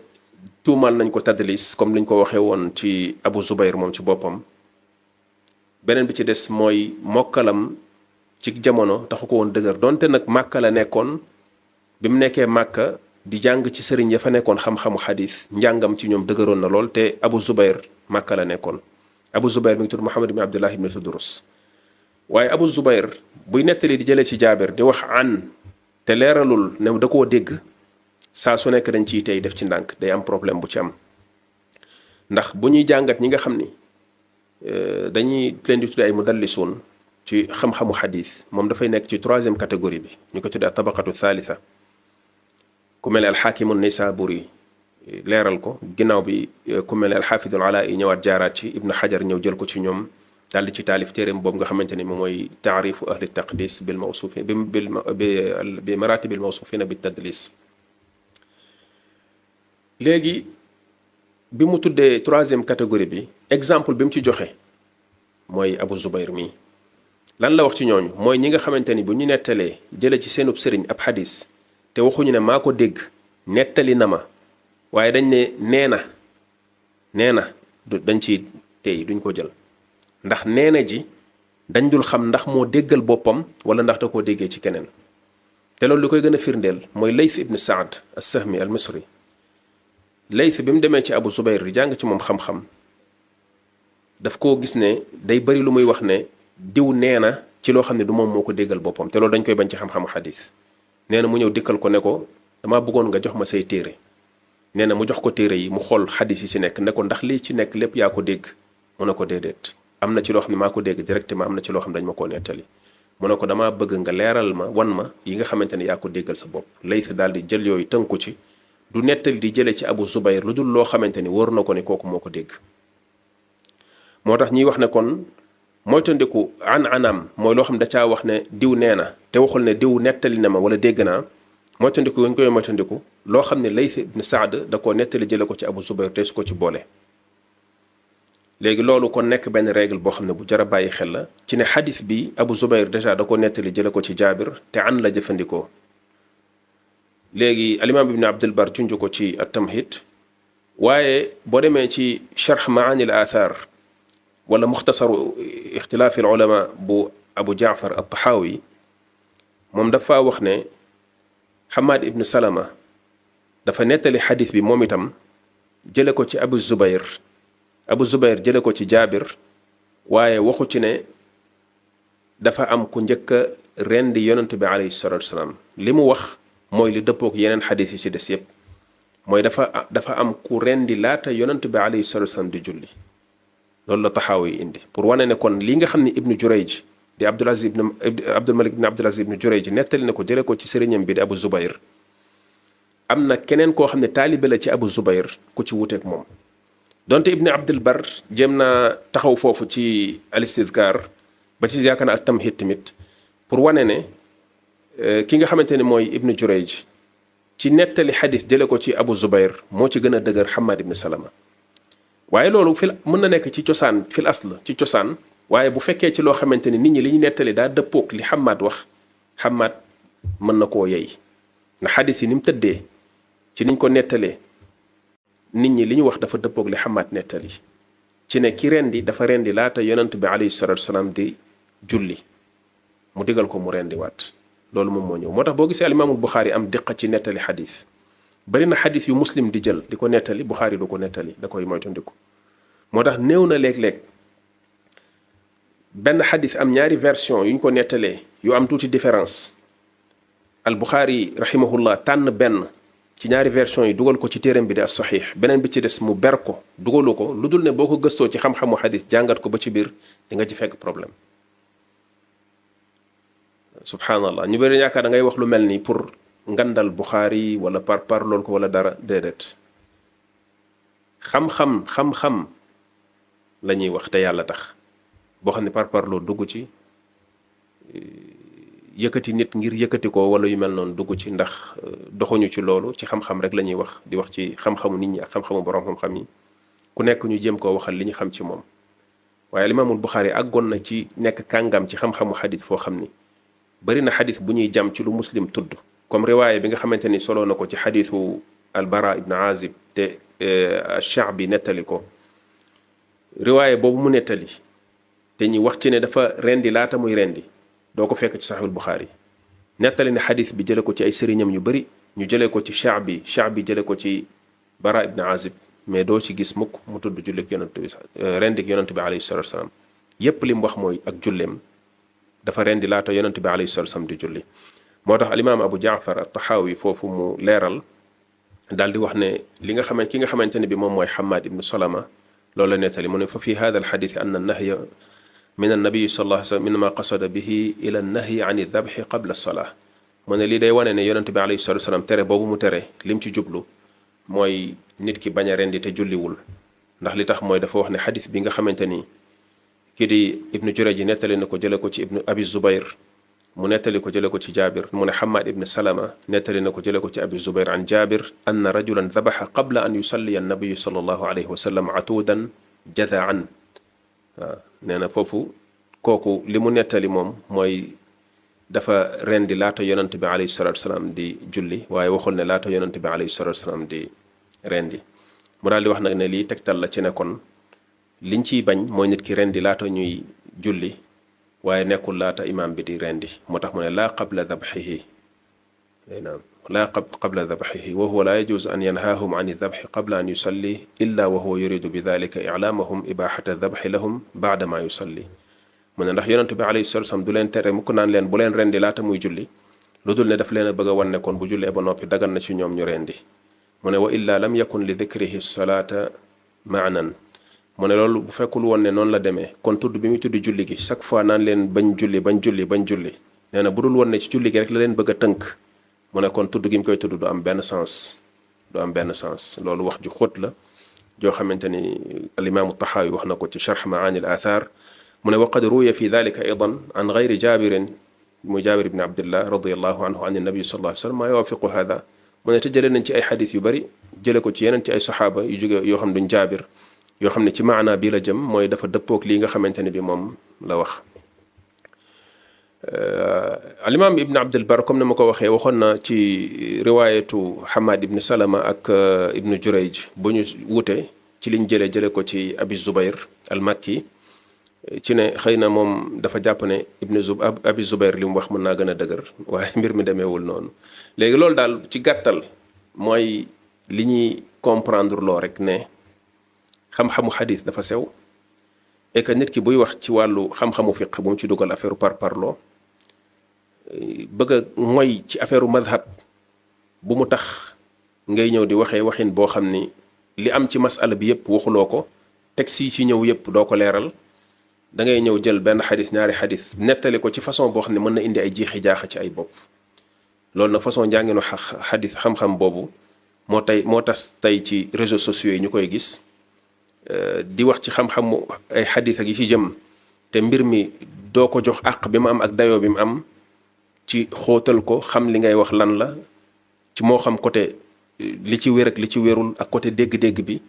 tuumal nañ ko tadlis comme liñ ko waxee woon ci Abu Zubayr moom ci boppam. beneen bi ci des mooy mokkalam ci jamono taxu ko woon dëgër donte nag Màkka la nekkoon bi mu nekkee Màkka di jàng ci sëriñ ya fa nekkoon xam-xamu xadis njàngam ci ñoom dëgëroon na lool te Abu Zubayr Màkka la nekkoon. Abu Zubayr mi ngi tudd Muhammad ibn Abdullah ibn Tudrus waaye Abu Zubayr buy nettali di jëlee ci Jaabir di wax an te leeralul ne da koo dégg saa su nekk dañ ciy tey def ci ndànk day am problème bu ci am ndax bu ñuy jàngat ñi nga xam ni dañuy leen di tuddee ay mudallisuun ci xam-xamu xadis moom dafay nekk ci troisième catégorie bi ñu ko tuddee tabaqatu thalitha ku mel ne alxaakimu Naysaburi leeral ko ginnaaw bi ku mel ne alxaafidu Alaa ñëwaat jaaraat ci Ibn Xajar ñëw jël ko ci ñoom daal di ci taalif téeréem boobu nga xamante ni moom mooy taarifu ahli taqdis bil mawsuufin bi maratibil mawsuufina bi tadlis. léegi bi mu tuddee troisième catégorie bi exemple bi mu ci joxe mooy Abu Zubayr mii lan la wax ci ñooñu mooy ñi nga xamante ni bu ñu nettalee jële ci seenub sëriñ ab xadis te waxuñu ne maa ko dégg nettali na ma waaye dañ ne nee na dañ ci tey duñ ko jël ndax neena ji dañ dul xam ndax moo déggal boppam wala ndax da koo déggee ci keneen te loolu li koy gën a firndeel mooy Layth ibn Saad as-Sahmi al-Misri Layth bi mu demee ci Abu Zubayr di jàng ci moom xam-xam daf koo gis ne day bari lu muy wax ne diw nee na ci loo xam ne du moom moo ko déggal boppam te loolu dañ koy bañ ci xam-xamu xadis nee na mu ñëw dikkal ko ne ko damaa bëggoon nga jox ma say téere nee na mu jox ko téere yi mu xool xadis yi ci nekk ne ko ndax lii ci nekk lépp yaa ko dégg mu ne ko déedéet am na ci loo xam ne maa ko dégg directement am na ci loo xam ne dañ ma koo nettali mu ne ko damaa bëgg nga leeral ma wan ma yi nga xamante ne yaa ko déggal sa bopp Layth daal di jël yooyu tënku ci du nettali di jële ci Abu Zubayr lu dul loo xamante ni wóor na ko ne kooku moo ko dégg moo tax ñuy wax ne kon moytandiku anam mooy loo xam da caa wax ne diw nee na te waxul ne diw nettali na ma wala dégg naa moytandiku ñu koy moytandiku loo xam ne Layth ibn Saad da koo nettali jële ko ci Abu Zubayr te su ko ci boole. léegi loolu kon nekk benn règle boo xam ne bu jar a bàyyi xel la ci ne xadis bi Abu Zubayr déjà da koo nettali jële ko ci Jaabir te an la jëfandikoo. léegi alimaam ibn Abdul Bar junj ko ci at-Tamhid waaye boo demee ci charx maani al athar wala muxtasaru ixtilaafi al ulama bu Abu Jaafar at-Tahawi moom dafa wax ne Hamad ibn Salama dafa nettali xadis bi moom itam jële ko ci Abu Zubayr jële ko ci Jaabir waaye waxu ci ne dafa am ku njëkk a rendi yonent bi alayhi salaatu wasalaam li mu wax mooy li dëppook yeneen xadis yi ci des yépp mooy dafa am ku rendi laata yonent bi alayhi salatu wasallam di julli loolu la Taxaawi indi pour wane ne kon li nga xam ne Ibnu Jurayj di Abdul Malik ibn Abdul Aziz ibnu Jurayj nettali na ko jële ko ci sëriñam bi di Abu Zubayr am na keneen koo xam ne taalibe la ci Abu Zubayr ku ci wuteek moom donte Ibn Abdul Bar jéem naa taxaw foofu ci al-Istidkaar ba ci yaakaar naa at-Tamhid tamit pour wane ne ki nga xamante ne mooy Ibnu Jurayj ci nettali xadis jële ko ci Abu Zubayr moo ci gën a dëgër Hamad ibn Salama waaye loolu mën na nekk ci cosaan fil asl ci cosaan waaye bu fekkee ci loo xamante ni nit ñi li ñu nettali daa dëppook li Hamad wax Hamad mën na koo yey ndax xadis yi ni mu tëddee ci niñ ko nettalee nit ñi li ñu wax dafa dëppook li Hamad nettali ci ne ki rendi dafa rendi laata yonent bi alayhi salatu wasalaam di julli mu digal ko mu rendi waat loolu moom moo ñëw moo tax boo gisee alimaamul Buxaari am diqa ci nettali xadis bari na xadis yu muslim di jël di ko nettali Buxaari du ko nettali da koy moytandiku moo tax néew na léeg-léeg benn xadis am ñaari version yu ñu ko nettalee yu am tuuti différence al Buxaari rahimahullah tànn benn ci ñaari version yi dugal ko ci téeram bi di as-Saxiix beneen bi ci des mu ber ko dugalu ko lu dul ne boo ko gëstoo ci xam-xamu xadis jàngat ko ba ci biir di nga ci fekk problème subhanallah ñu bëri yaakaar da ngay wax lu mel nii pour ngandal Buxaari wala par loolu ko wala dara déedéet xam-xam la ñuy wax te yàlla tax boo xam ne par loolu dugg ci yëkkati nit ngir yëkkati ko wala yu mel noonu dugg ci ndax doxuñu ci loolu ci xam-xam rek la ñuy wax di wax ci xam-xamu nit ñi ak xam-xamu borom xam-xam yi ku nekk ñu jéem koo waxal li ñu xam ci moom waaye Imaamul Buxaari àggoon na ci nekk kàngam ci xam-xamu xadis foo xam ni bari na xadis bu ñuy jam ci lu muslim tudd comme riwaaye bi nga xamante ni soloo na ko ci xadisu al-Bara ibn Azib te Sha'bi nettali ko riwaaye boobu mu nettali te ñi wax ci ne dafa rendi laata muy rendi doo ko fekk ci Sahih al-Bukhari nettali ne xadis bi jële ko ci ay sëriñam ñu bëri ñu jëlee ko ci Sha'bi jële ko ci Bara ibn Azib mais doo ci gis mukk mu tudd jullik yonent bi rendik yonent bi alayhi salatu wasalaam yépp li mu wax mooy ak julleem dafa rendi laata yonent bi alayhi salatu wasalaam di julli moo tax alimaam Abu Jaafar at-Tahawi foofu mu leeral daal di wax ne li nga xamante ki nga xamante ne bi moom mooy Hammad ibn Salama loolu la nettali mu ne fa fi hada alxadith anna annahya min annabiyi sallallahu alayhi wa sallam innama qasada bihi ila annahyi an aldabxi qabla alsalaa mu ne lii day wane ne yonent bi alayhi salatu wasalaam tere boobu mu tere lim ci jublu mooy nit ki bañ a rendi te julliwul ndax li tax mooy dafa wax ne xadis bi nga xamante ni kii di ibnu Jurayj ji nettali na ko jële ko ci ibnu abi Zubayr mu nettali ko jële ko ci Jaabir mu ne Hammad ibn Salama nettali na ko jële ko ci abi Zubayr an Jaabir anna rajulan dabaxa qabla an yusalliya annabiyu sallallahu alayhi wa sallam atuudan jadaan waaw nee na foofu kooku li mu nettali moom mooy dafa rendi laata yonent bi alayhi salatu wasalaam di julli waaye waxul ne laata yonent bi alayhi salatu wasalaam di rendi mu daal di wax nag ne lii tegtal la ci ne kon liñ ciy bañ mooy nit ki rendi laata ñuy julli waaye nekkul laata imaam bi di rendi moo tax mu ne laa qabla dabxihi naam laa qabla dabxihi wa huwa laa yajuz an yanhaahum an dabxi qabla an yusalli illa wa huwa yuridu bi dalika iclaamahum ibaxata dabxi lahum baada ma yusalli mu ne ndax yonent bi alayhi salatu wasallam du leen tere mukk naan leen bu leen rendi laata muy julli lu dul ne daf leen a bëgg a wan ne kon bu jullee ba noppi dagan na ci ñoom ñu rendi mu ne wa illa lam yakun li dikrihi salaata maanan mu ne loolu bu fekkul woon ne noonu la demee kon tudd bi muy tudd julli gi chaque fois naan leen bañ julli nee na bu dul woon ne ci julli gi rek la leen bëgg a tënk mu ne kon tudd gi mu koy tudd du am benn sens loolu wax ju xóot la joo xamante ni alimaamu Taxaawi wax na ko ci charx maani al athar mu ne waqad ruwiya fi dalika aydan an gayri jaabirin muy jaabir ibn abdillah radiallahu anhu an nabi sallallahu alayhi wa sallam maa yuwaafiqu hada mu ne te jëlee nañ ci ay xadis yu bëri jële ko ci yeneen ci ay saxaaba yu jóge yoo xam duñ jaabir yoo xam ne ci maanaa bii la jëm mooy dafa dëppoog lii nga xamante ne bi moom la wax alimaam ibn abdul bar comme ne ma ko waxee waxoon na ci riwaayatu Hammad ibn Salama ak ibnu Jurayj bu ñu wute ci liñ jële ko ci abi Zubayr al makki ci ne xëy na moom dafa jàpp ne abi Zubayr li mu wax mën naa gën a dëgër waaye mbir mi demeewul noonu léegi loolu daal ci gàttal mooy li ñuy comprendre loo rek ne xam-xamu xadis dafa sew et que nit ki buy wax ci wàllu xam-xamu fiq bu mu ci dugal affaire par parloo bëgg a mooy ci affaire madhab bu mu tax ngay ñëw di waxee waxin boo xam ni li am ci masala bi yëpp waxuloo ko texte yi ci ñëw yëpp doo ko leeral da ngay ñëw jël benn xadis ñaari xadis nettali ko ci façon boo xam ne mën na indi ay jiixi jaaxa ci ay bopp loolu nag façon njànginu xadis xam-xam boobu moo tas tey ci réseaux sociaux yi ñu koy gis di wax ci xam-xamu ay xadis ak yi ci jëm te mbir mi doo ko jox àq bi mu am ak dayoo bi mu am ci xóotal ko xam li ngay wax lan la ci moo xam côté li ci wér ak li ci wérul ak côté dégg-dégg bi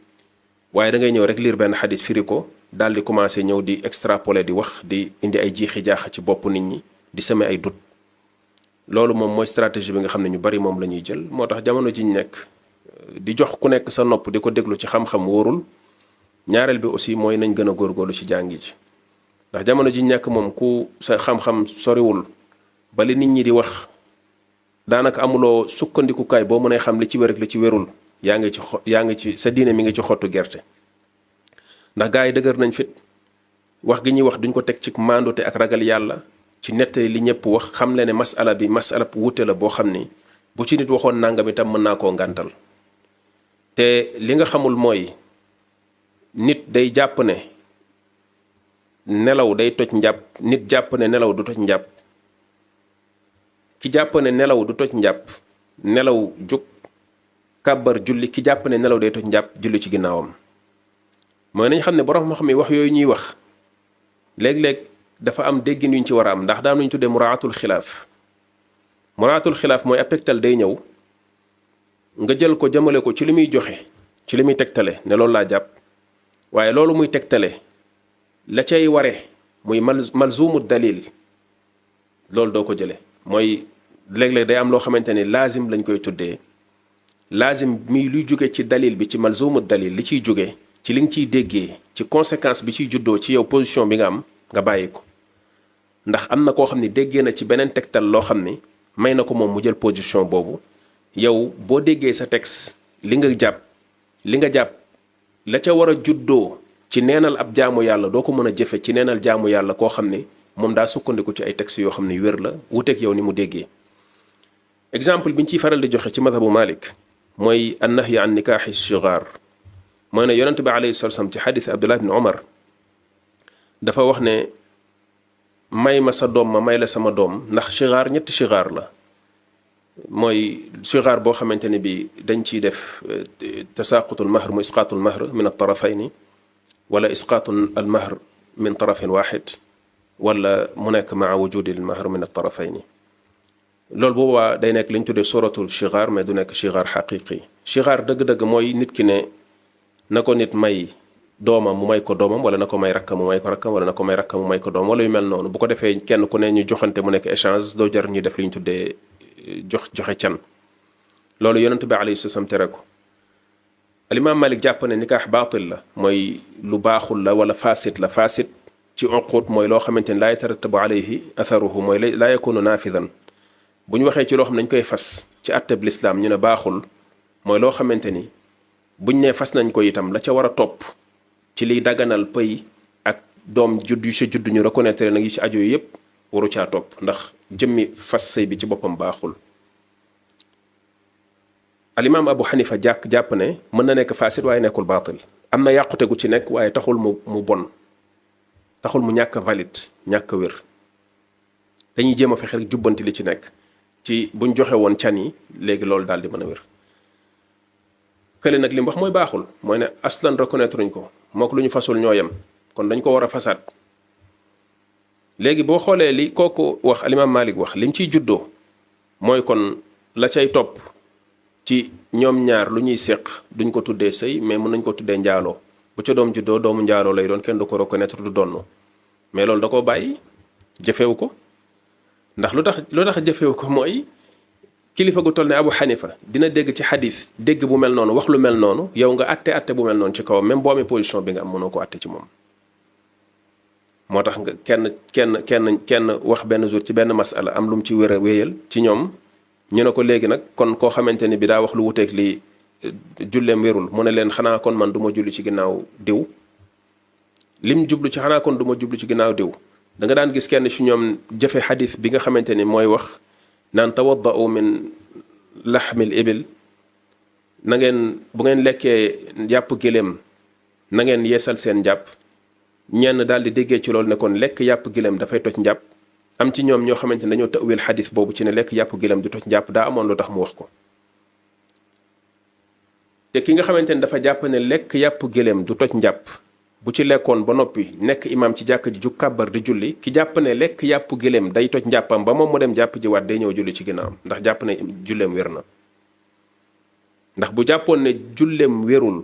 waaye da ngay ñëw rek lire benn xadis firi ko daal di commencé ñëw di extrapoler di wax di indi ay jiixi jaaxa ci bopp nit ñi di semer ay doute loolu moom mooy stratégie bi nga xam ne ñu bari moom la ñuy jël moo tax jamono ji ñu nekk di jox ku nekk sa nopp di ko déglu ci xam-xam wóorul ñaareel bi aussi mooy nañ gën a góorgóorlu ci jàngi ji ndax jamono ji ñu nekk moom ku sa xam-xam soriwul ba li nit ñi di wax daanaka amuloo sukkandikukaay boo mënee xam li ci wér ak li ci wérul yaa ngi ci sa diine mi ngi ci xottu gerte ndax gaa yi dëgër nañ fit wax gi ñuy wax duñ ko teg ci maandute ak ragal yàlla ci nettali li ñëpp wax xam le ne masala bi masala wuute la boo xam ni bu ci nit waxoon nangam itam mën naa koo ngàntal te li nga xamul mooy nit day jàpp ne nelaw day toj njàpp nit jàpp ne nelaw du toj njàpp ki jàpp ne nelaw du toj njàpp nelaw jug kàbbar julli ki jàpp ne nelaw day toj njàpp julli ci ginnaawam mooy nañ xam ne borom moo xam ne wax yooyu ñuy wax léeg-léeg dafa am déggin yuñ ci war a am ndax daan nañ tuddee muraatul xilaaf mooy ab tegtal day ñëw nga jël ko jëmale ko ci li muy joxe ci li muy tegtale ne loolu laa jàpp waaye loolu muy tegtale la cay ware muy malzumu dalil loolu doo ko jële mooy léeg-léeg day am loo xamante ni laazim lañ koy tuddee laazim mi luy jóge ci dalil bi ci malzumu dalil li ciy jóge ci li nga ciy déggee ci conséquence bi ciy juddoo ci yow position bi nga am nga bàyyi ko ndax am na koo xam ne déggee na ci beneen tegtal loo xam ni may na ko moom mu jël position boobu yow boo déggee sa texte li nga jàpp la ca war a juddoo ci neenal ab jaamu yàlla doo ko mën a jëfe ci neenal jaamu yàlla koo xam ni moom daa sukkandiku ci ay textes yoo xam ne wér la wuteeg yow ni mu déggee exemple bi ñu ciy faral di joxe ci madhabu Malik mooy annahyi an nikaaxi sigaar mooy ne yonent bi alayhi salatu wasallam ci xadis Abdullah ibn Omar dafa wax ne may ma sa doom ma may la sama doom ndax sigaar ñetti sigaar la mooy sigaar boo xamante ne bi dañ ciy def tasaaqutul mahr mu isqaatul mahr min at-tarafayni wala isqaatul al mahr min tarafin waaxid wala mu nekk maa wujudil mahr min at-tarafayni loolu boobaa day nekk li ñu tuddee suratul sigaar mais du nekk sigaar xaqiqi sigaar dëgg-dëgg mooy nit ki ne na ko nit may doomam mu may ko doomam wala na ko may rakkam mu may ko rakkam wala na ko may rakkam mu may ko doomam wala yu mel noonu bu ko defee kenn ku ne ñu joxante mu nekk échange doo jar ñuy def li ñu tuddee joxe can loolu yonent bi alayhi salaam tere ko alimaam Malik jàpp ne nikaax baatil la mooy lu baaxul la wala fasit la fasit ci uqud mooy loo xamante ni laa yatarattabu alayhi atharuhu mooy laa yakunu naafidan bu ñu waxee ci loo xam ne dañ koy fas ci atteb lislaam ñu ne baaxul mooy loo xamante ni buñ ne fas nañ ko itam la ca war a topp ci liy daganal pëy ak doom judd yu sa judd ñu reconnaître nag yi ci aju yépp waru caa topp ndax jëmmi fas sëy bi ci boppam baaxul alimaam Abu Xanifa jàpp ne mën na nekk fasid waaye nekkul baatil am na yàqute gu ci nekk waaye taxul mu bon taxul mu ñàkk valide ñàkk wér dañuy jéem a fexe rek jubbanti li ci nekk ci buñ joxe woon can yi léegi loolu daal di mën a wér kële nag li mu wax mooy baaxul mooy ne aslan reconnaître uñ ko moo ko lu ñu fasul ñoo yem kon dañ ko war a fasaat léegi boo xoolee li kooku wax alimaam Malik wax lim ciy juddoo mooy kon la cay topp ci ñoom ñaar lu ñuy séq duñ ko tuddee sëy mais mën nañ ko tuddee njaaloo bu ca doom juddoo doomu njaaloo lay doon kenn du ko reconnaître du donn mais loolu da koo bàyyi jëfewu ko ndax lu tax jëfewu ko mooy kilifa gu toll ne Abu Xanifa dina dégg ci xadis dégg bu mel noonu wax lu mel noonu yow nga atte bu mel noonu ci kawam même boo amee position bi nga am mënoo ko atte ci moom moo tax nga kenn wax benn jour ci benn masala am lu mu ci wér a wéyal ci ñoom ñu ne ko léegi nag kon koo xamante ni bi daa wax lu wuteeg li julleem wérul mu ne leen xanaa kon man du ma julli ci ginnaaw diw lim jublu ci xanaa kon du ma jublu ci ginnaaw diw da nga daan gis kenn ci ñoom jëfe xadis bi nga xamante ni mooy wax naan tawaddau min laxmil ibil na ngeen bu ngeen lekkee yàpp giléem na ngeen yeesal seen njàpp ñenn daal di déggee ci loolu ne kon lekk yàpp giléem dafay toj njàpp am ci ñoom ñoo xamante ne dañoo tawil xadis boobu ci ne lekk yàpp giléem du toj njàpp daa amoon lu tax mu wax ko te ki nga xamante ne dafa jàpp ne lekk yàpp giléem du toj njàpp bu ci lekkoon ba noppi nekk imaam ci jàkk ji ju kàbbar di julli ki jàpp ne lekk yàpp giléem day toj njàppam ba moom mu dem jàpp ji waat day ñëw julli ci ginnaawam ndax jàpp ne julleem wér na ndax bu jàppoon ne julleem wérul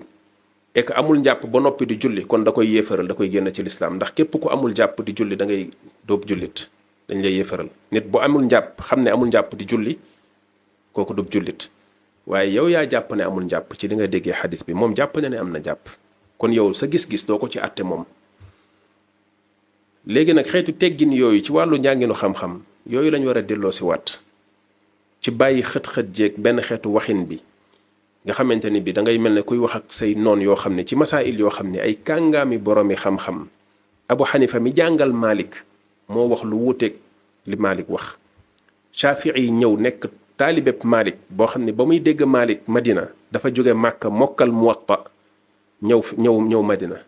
et que amul njàpp ba noppi di julli kon da koy yéefaral da koy génn ci lislaam ndax képp ku amul njàpp di julli da ngay doob jullit dañ lay yéefaral nit bu amul njàpp xam ne amul njàpp di julli kooku doob jullit waaye yow yaa jàpp ne amul njàpp ci li nga déggee xadis bi moom jàpp na ne am na njàpp kon yow sa gis-gis doo ko ci àtte moom léegi nag xeetu teggin yooyu ci wàllu njànginu xam-xam yooyu lañ war a delloo si waat ci bàyyi xët-xët jeeg benn xeetu waxin bi nga xamante ni bi da ngay mel ne kuy wax ak say noon yoo xam ne ci masaa'il yoo xam ne ay kàngaami boroomi xam-xam Abu Xanifa mi jàngal Malik moo wax lu wuuteeg li Malik wax Shafii yi ñëw nekk taalibeb Malik boo xam ne ba muy dégg Malik Madina dafa jóge Màkka mokkal Muwatta ñëw Madina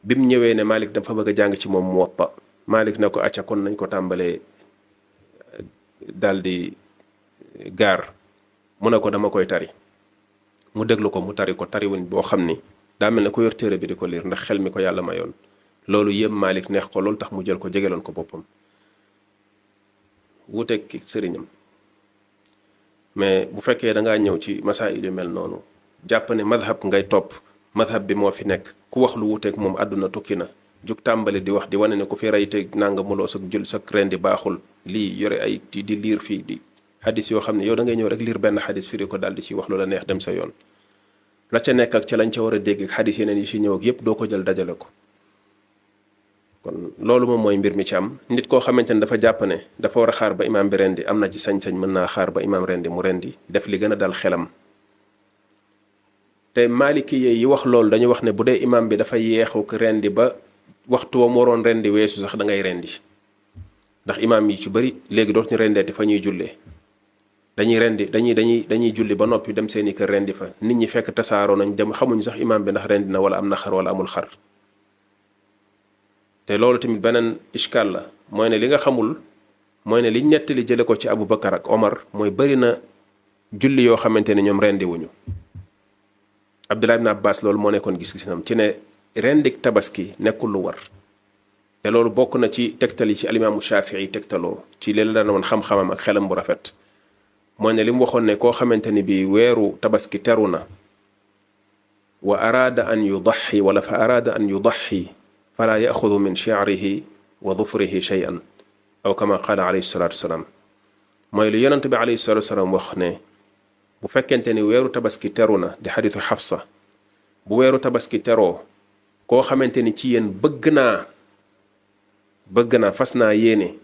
bi mu ñëwee ne Malik dafa bëgg a jàng ci moom Muwatta Malik na ko acca kon nañ ko tàmbalee daldi gaar mu ne ko dama koy tari mu déglu ko mu tari ko tariwuñ boo xam ni daa mel ne ko yor téere bi di ko liir ndax xel mi ko yàlla mayoon loolu yëpp Malik neex ko loolu tax mu jël ko jegeloon ko boppam wuuteeg ki sëriñam mais bu fekkee da ngaa ñëw ci masaa'il yu mel noonu jàpp ne madhab ngay topp madhab bi moo fi nekk ku wax lu wuuteeg moom àdduna tukki na jug tàmbali di wax di wane ne ku fi rey te nanga muloo sa jul sa ren di baaxul lii yore ay di liir fii di xadis yoo xam ne yow da ngay ñëw rek lire benn xadis firi ko daal di ci wax lu la neex dem sa yoon la ca nekk ak ca lañ ca war a dégg ak xadis yeneen yi ci ñëw ak yépp doo ko jël dajale ko. kon loolu moom mooy mbir mi ci am nit koo xamante ne dafa jàpp ne dafa war a xaar ba imaam bi rendi am na ci sañ-sañ mën naa xaar ba imaam rendi mu rendi def li gën a dal xelam. te maliki yi wax loolu dañu wax ne bu dee imaam bi dafa yeexu rendi ba waxtu wa mu waroon rendi weesu sax da ngay rendi ndax imaam yi ci bëri léegi dootuñu rendeeti fa ñuy jullee dañuy rendi dañuy julli ba noppi dem seeni kër rendi fa nit ñi fekk tasaaroo nañ dem xamuñu sax imaam bi ndax rendi na wala am na xar wala amul xar. te loolu tamit beneen ishkaal la mooy ne li nga xamul mooy ne liñ nettali jële ko ci Abu Bakar ak Omar mooy bëri na julli yoo xamante ne ñoom rendi wuñu. Abdullah ibn Abbas loolu moo nekkoon gis-gisam ci ne rendik tabaski nekkul lu war te loolu bokk na ci tegtal yi ci alimaamu Shafii tegtaloo ci li la daan woon xam-xamam ak xelam bu rafet mooy ne li mu waxoon ne koo xamante ni bi weeru tabaski teru na wa araada an yudaxi wala fa araada an yudaxi fala yaxudu min shi'rihi wa dufrihi shay'an aw kama qaala alayhi salaatu wasalaam mooy lu yonent bi alayhi salaatu wasalaam wax ne bu fekkente ni weeru tabaski teru na di xadiisu Xafsa bu weeru tabaski teroo koo xamante ni ci yéen bëgg naa fas naa yéene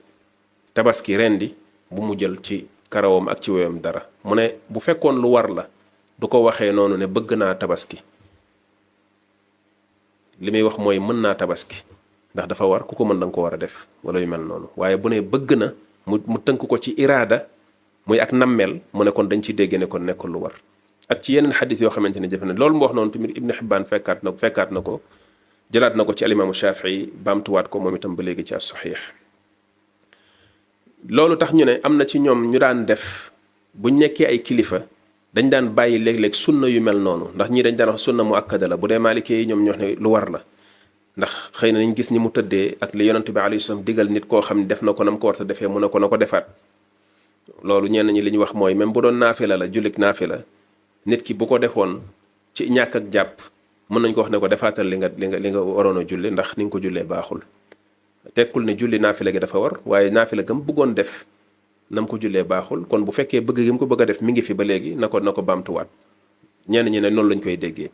tabaski rendi bu mu jël ci karawam ak ci weyam dara mu ne bu fekkoon lu war la du ko waxee noonu ne bëgg naa tabaski li muy wax mooy mën naa tabaski ndax dafa war ku ko mën danga ko war a def wala yu mel noonu waaye bu ne bëgg na mu tënk ko ci iraada muy ak nammeel mu ne kon dañ ci dégg ne kon nekkul lu war ak ci yeneen xadis yoo xamante ne jëfe na loolu mu wax noonu tamit Ibn Hibbaan fekkaat na ko jëlaat na ko ci alimaamu Shafii baamtuwaat ko moom itam ba léegi ci as-Saxiix. loolu tax ñu ne am na ci ñoom ñu daan def buñ nekkee ay kilifa dañ daan bàyyi léeg-léeg sunna yu mel noonu ndax ñii dañ daan wax sunna mu akkada la bu dee maalikee yi ñoom ñoo ne lu war la ndax xëy na nañ gis ni mu tëddee ak li yonent bi alayhi salaam digal nit koo xam ne def na ko nam ko war a defee mu ne ko na ko defaat loolu ñenn ñi li ñu wax mooy même bu doon naafila la jullik naafila nit ki bu ko defoon ci ñàkk ak jàpp mën nañ ko wax ne ko defaatal li nga waroon a julli ndax ni nga ko jullee baaxul tekkul ne julli naafila gi dafa war waaye naafila gam bëggoon def nam ko jullee baaxul kon bu fekkee bëgg gi mu ko bëgg a def mi ngi fi ba léegi na ko baamtuwaat ñenn ñi ne noonu lañ koy déggee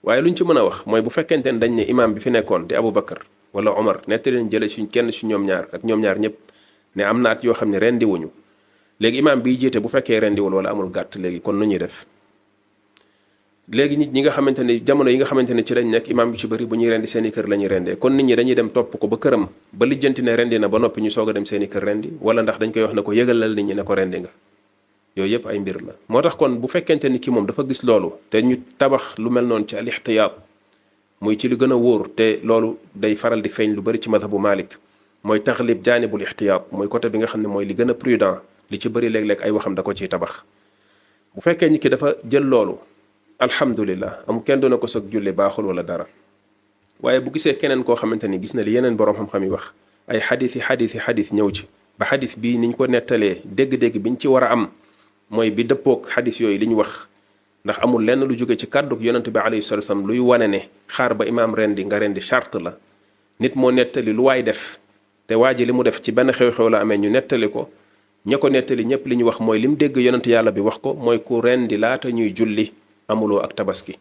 waaye luñ ci mën a wax mooy bu fekkente ne dañ ne imaam bi fi nekkoon di Abu Bakar wala Omar nettali leen jële suñ kenn si ñoom ñaar ak ñoom ñaar ñëpp ne am na at yoo xam ne rendi wuñu léegi imaam biy jiite bu fekkee rendiwul wala amul gàtt léegi kon nu ñuy def léegi nit ñi nga xamante ne jamono yi nga xamante ne ci lañ nekk imaam bi ci bëri bu ñuy rendi seeni kër la ñuy rendee kon nit ñi dañuy dem topp ko ba këram ba lijjanti ne rendi na ba noppi ñu soog a dem seeni kër rendi wala ndax dañ koy wax ne ko yëgalal nit ñi ne ko rendi nga yooyu yëpp ay mbir la moo tax kon bu fekkente ni ki moom dafa gis loolu te ñu tabax lu mel noonu ci al ixtiyaat muy ci lu gën a wóor te loolu day faral di feeñ lu bëri ci madhabu Malik mooy taxlib jaanibul ixtiyaat mooy côté bi nga xam ne mooy li gën a prudent li ci bëri léeg-léeg ay waxam da ko ciy tabax bu fekkee nit ki dafa jël loolu alhamdulillah am kenn doona ko soog julli baaxul wala dara waaye bu gisee keneen koo xamante ni gis na li yeneen boroom xam-xam yi wax ay xadis ñëw ci ba xadis bii niñ ko nettalee dégg-dégg biñ ci war a am mooy bi dëppoog xadis yooyu li ñu wax ndax amul lenn lu jóge ci kàdduk yonent bi alayhi salatu wasallam luy wane ne xaar ba imaam rendi nga rendi charte la nit moo nettali lu waay def te waa ji li mu def ci benn xew-xew la amee ñu nettali ko ña ko nettali ñëpp li ñu wax mooy li mu dégg yonent yàlla bi wax ko mooy ku rendi laata ñuy julli amuloo ak tabaski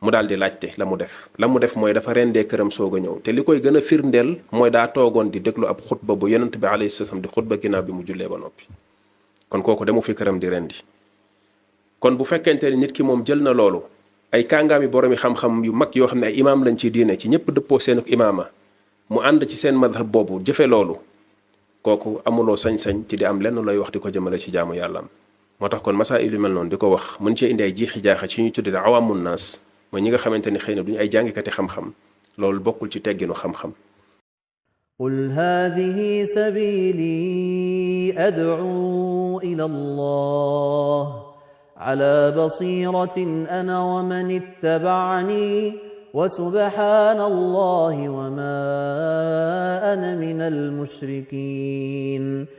mu daal di laajte la mu def mooy dafa rendee këram soog a ñëw te li koy gën a firndeel mooy daa toogoon di déglu ab xutba bu yonent bi alayhi salaam di xutba ginnaaw bi mu jullee ba noppi kon kooku demu fi këram di rendi kon bu fekkente ni nit ki moom jël na loolu ay kàngaami boroomi xam-xam yu mag yoo xam ne ay imaam lañ ci diine ci ñëpp dëppoo seen imaama mu ànd ci seen madhab boobu jëfe loolu kooku amuloo sañ-sañ ci di am lenn looy wax di ko jëmale ci jaamu yàllaam moo tax kon masaa'il yu mel noonu di ko wax mën cee indi ay jiixi jaaxa ci ñu tuddee awaamun naas mooy ñi nga xamante ni xëy na duñu ay jàngikati xam-xam loolu bokkul ci tegginu xam-xam qul haadihi sabiili ad'uu ila allah ala basiratin ana wa man ittaba'ani wa subhaana allahi wa ma ana minal mushrikiin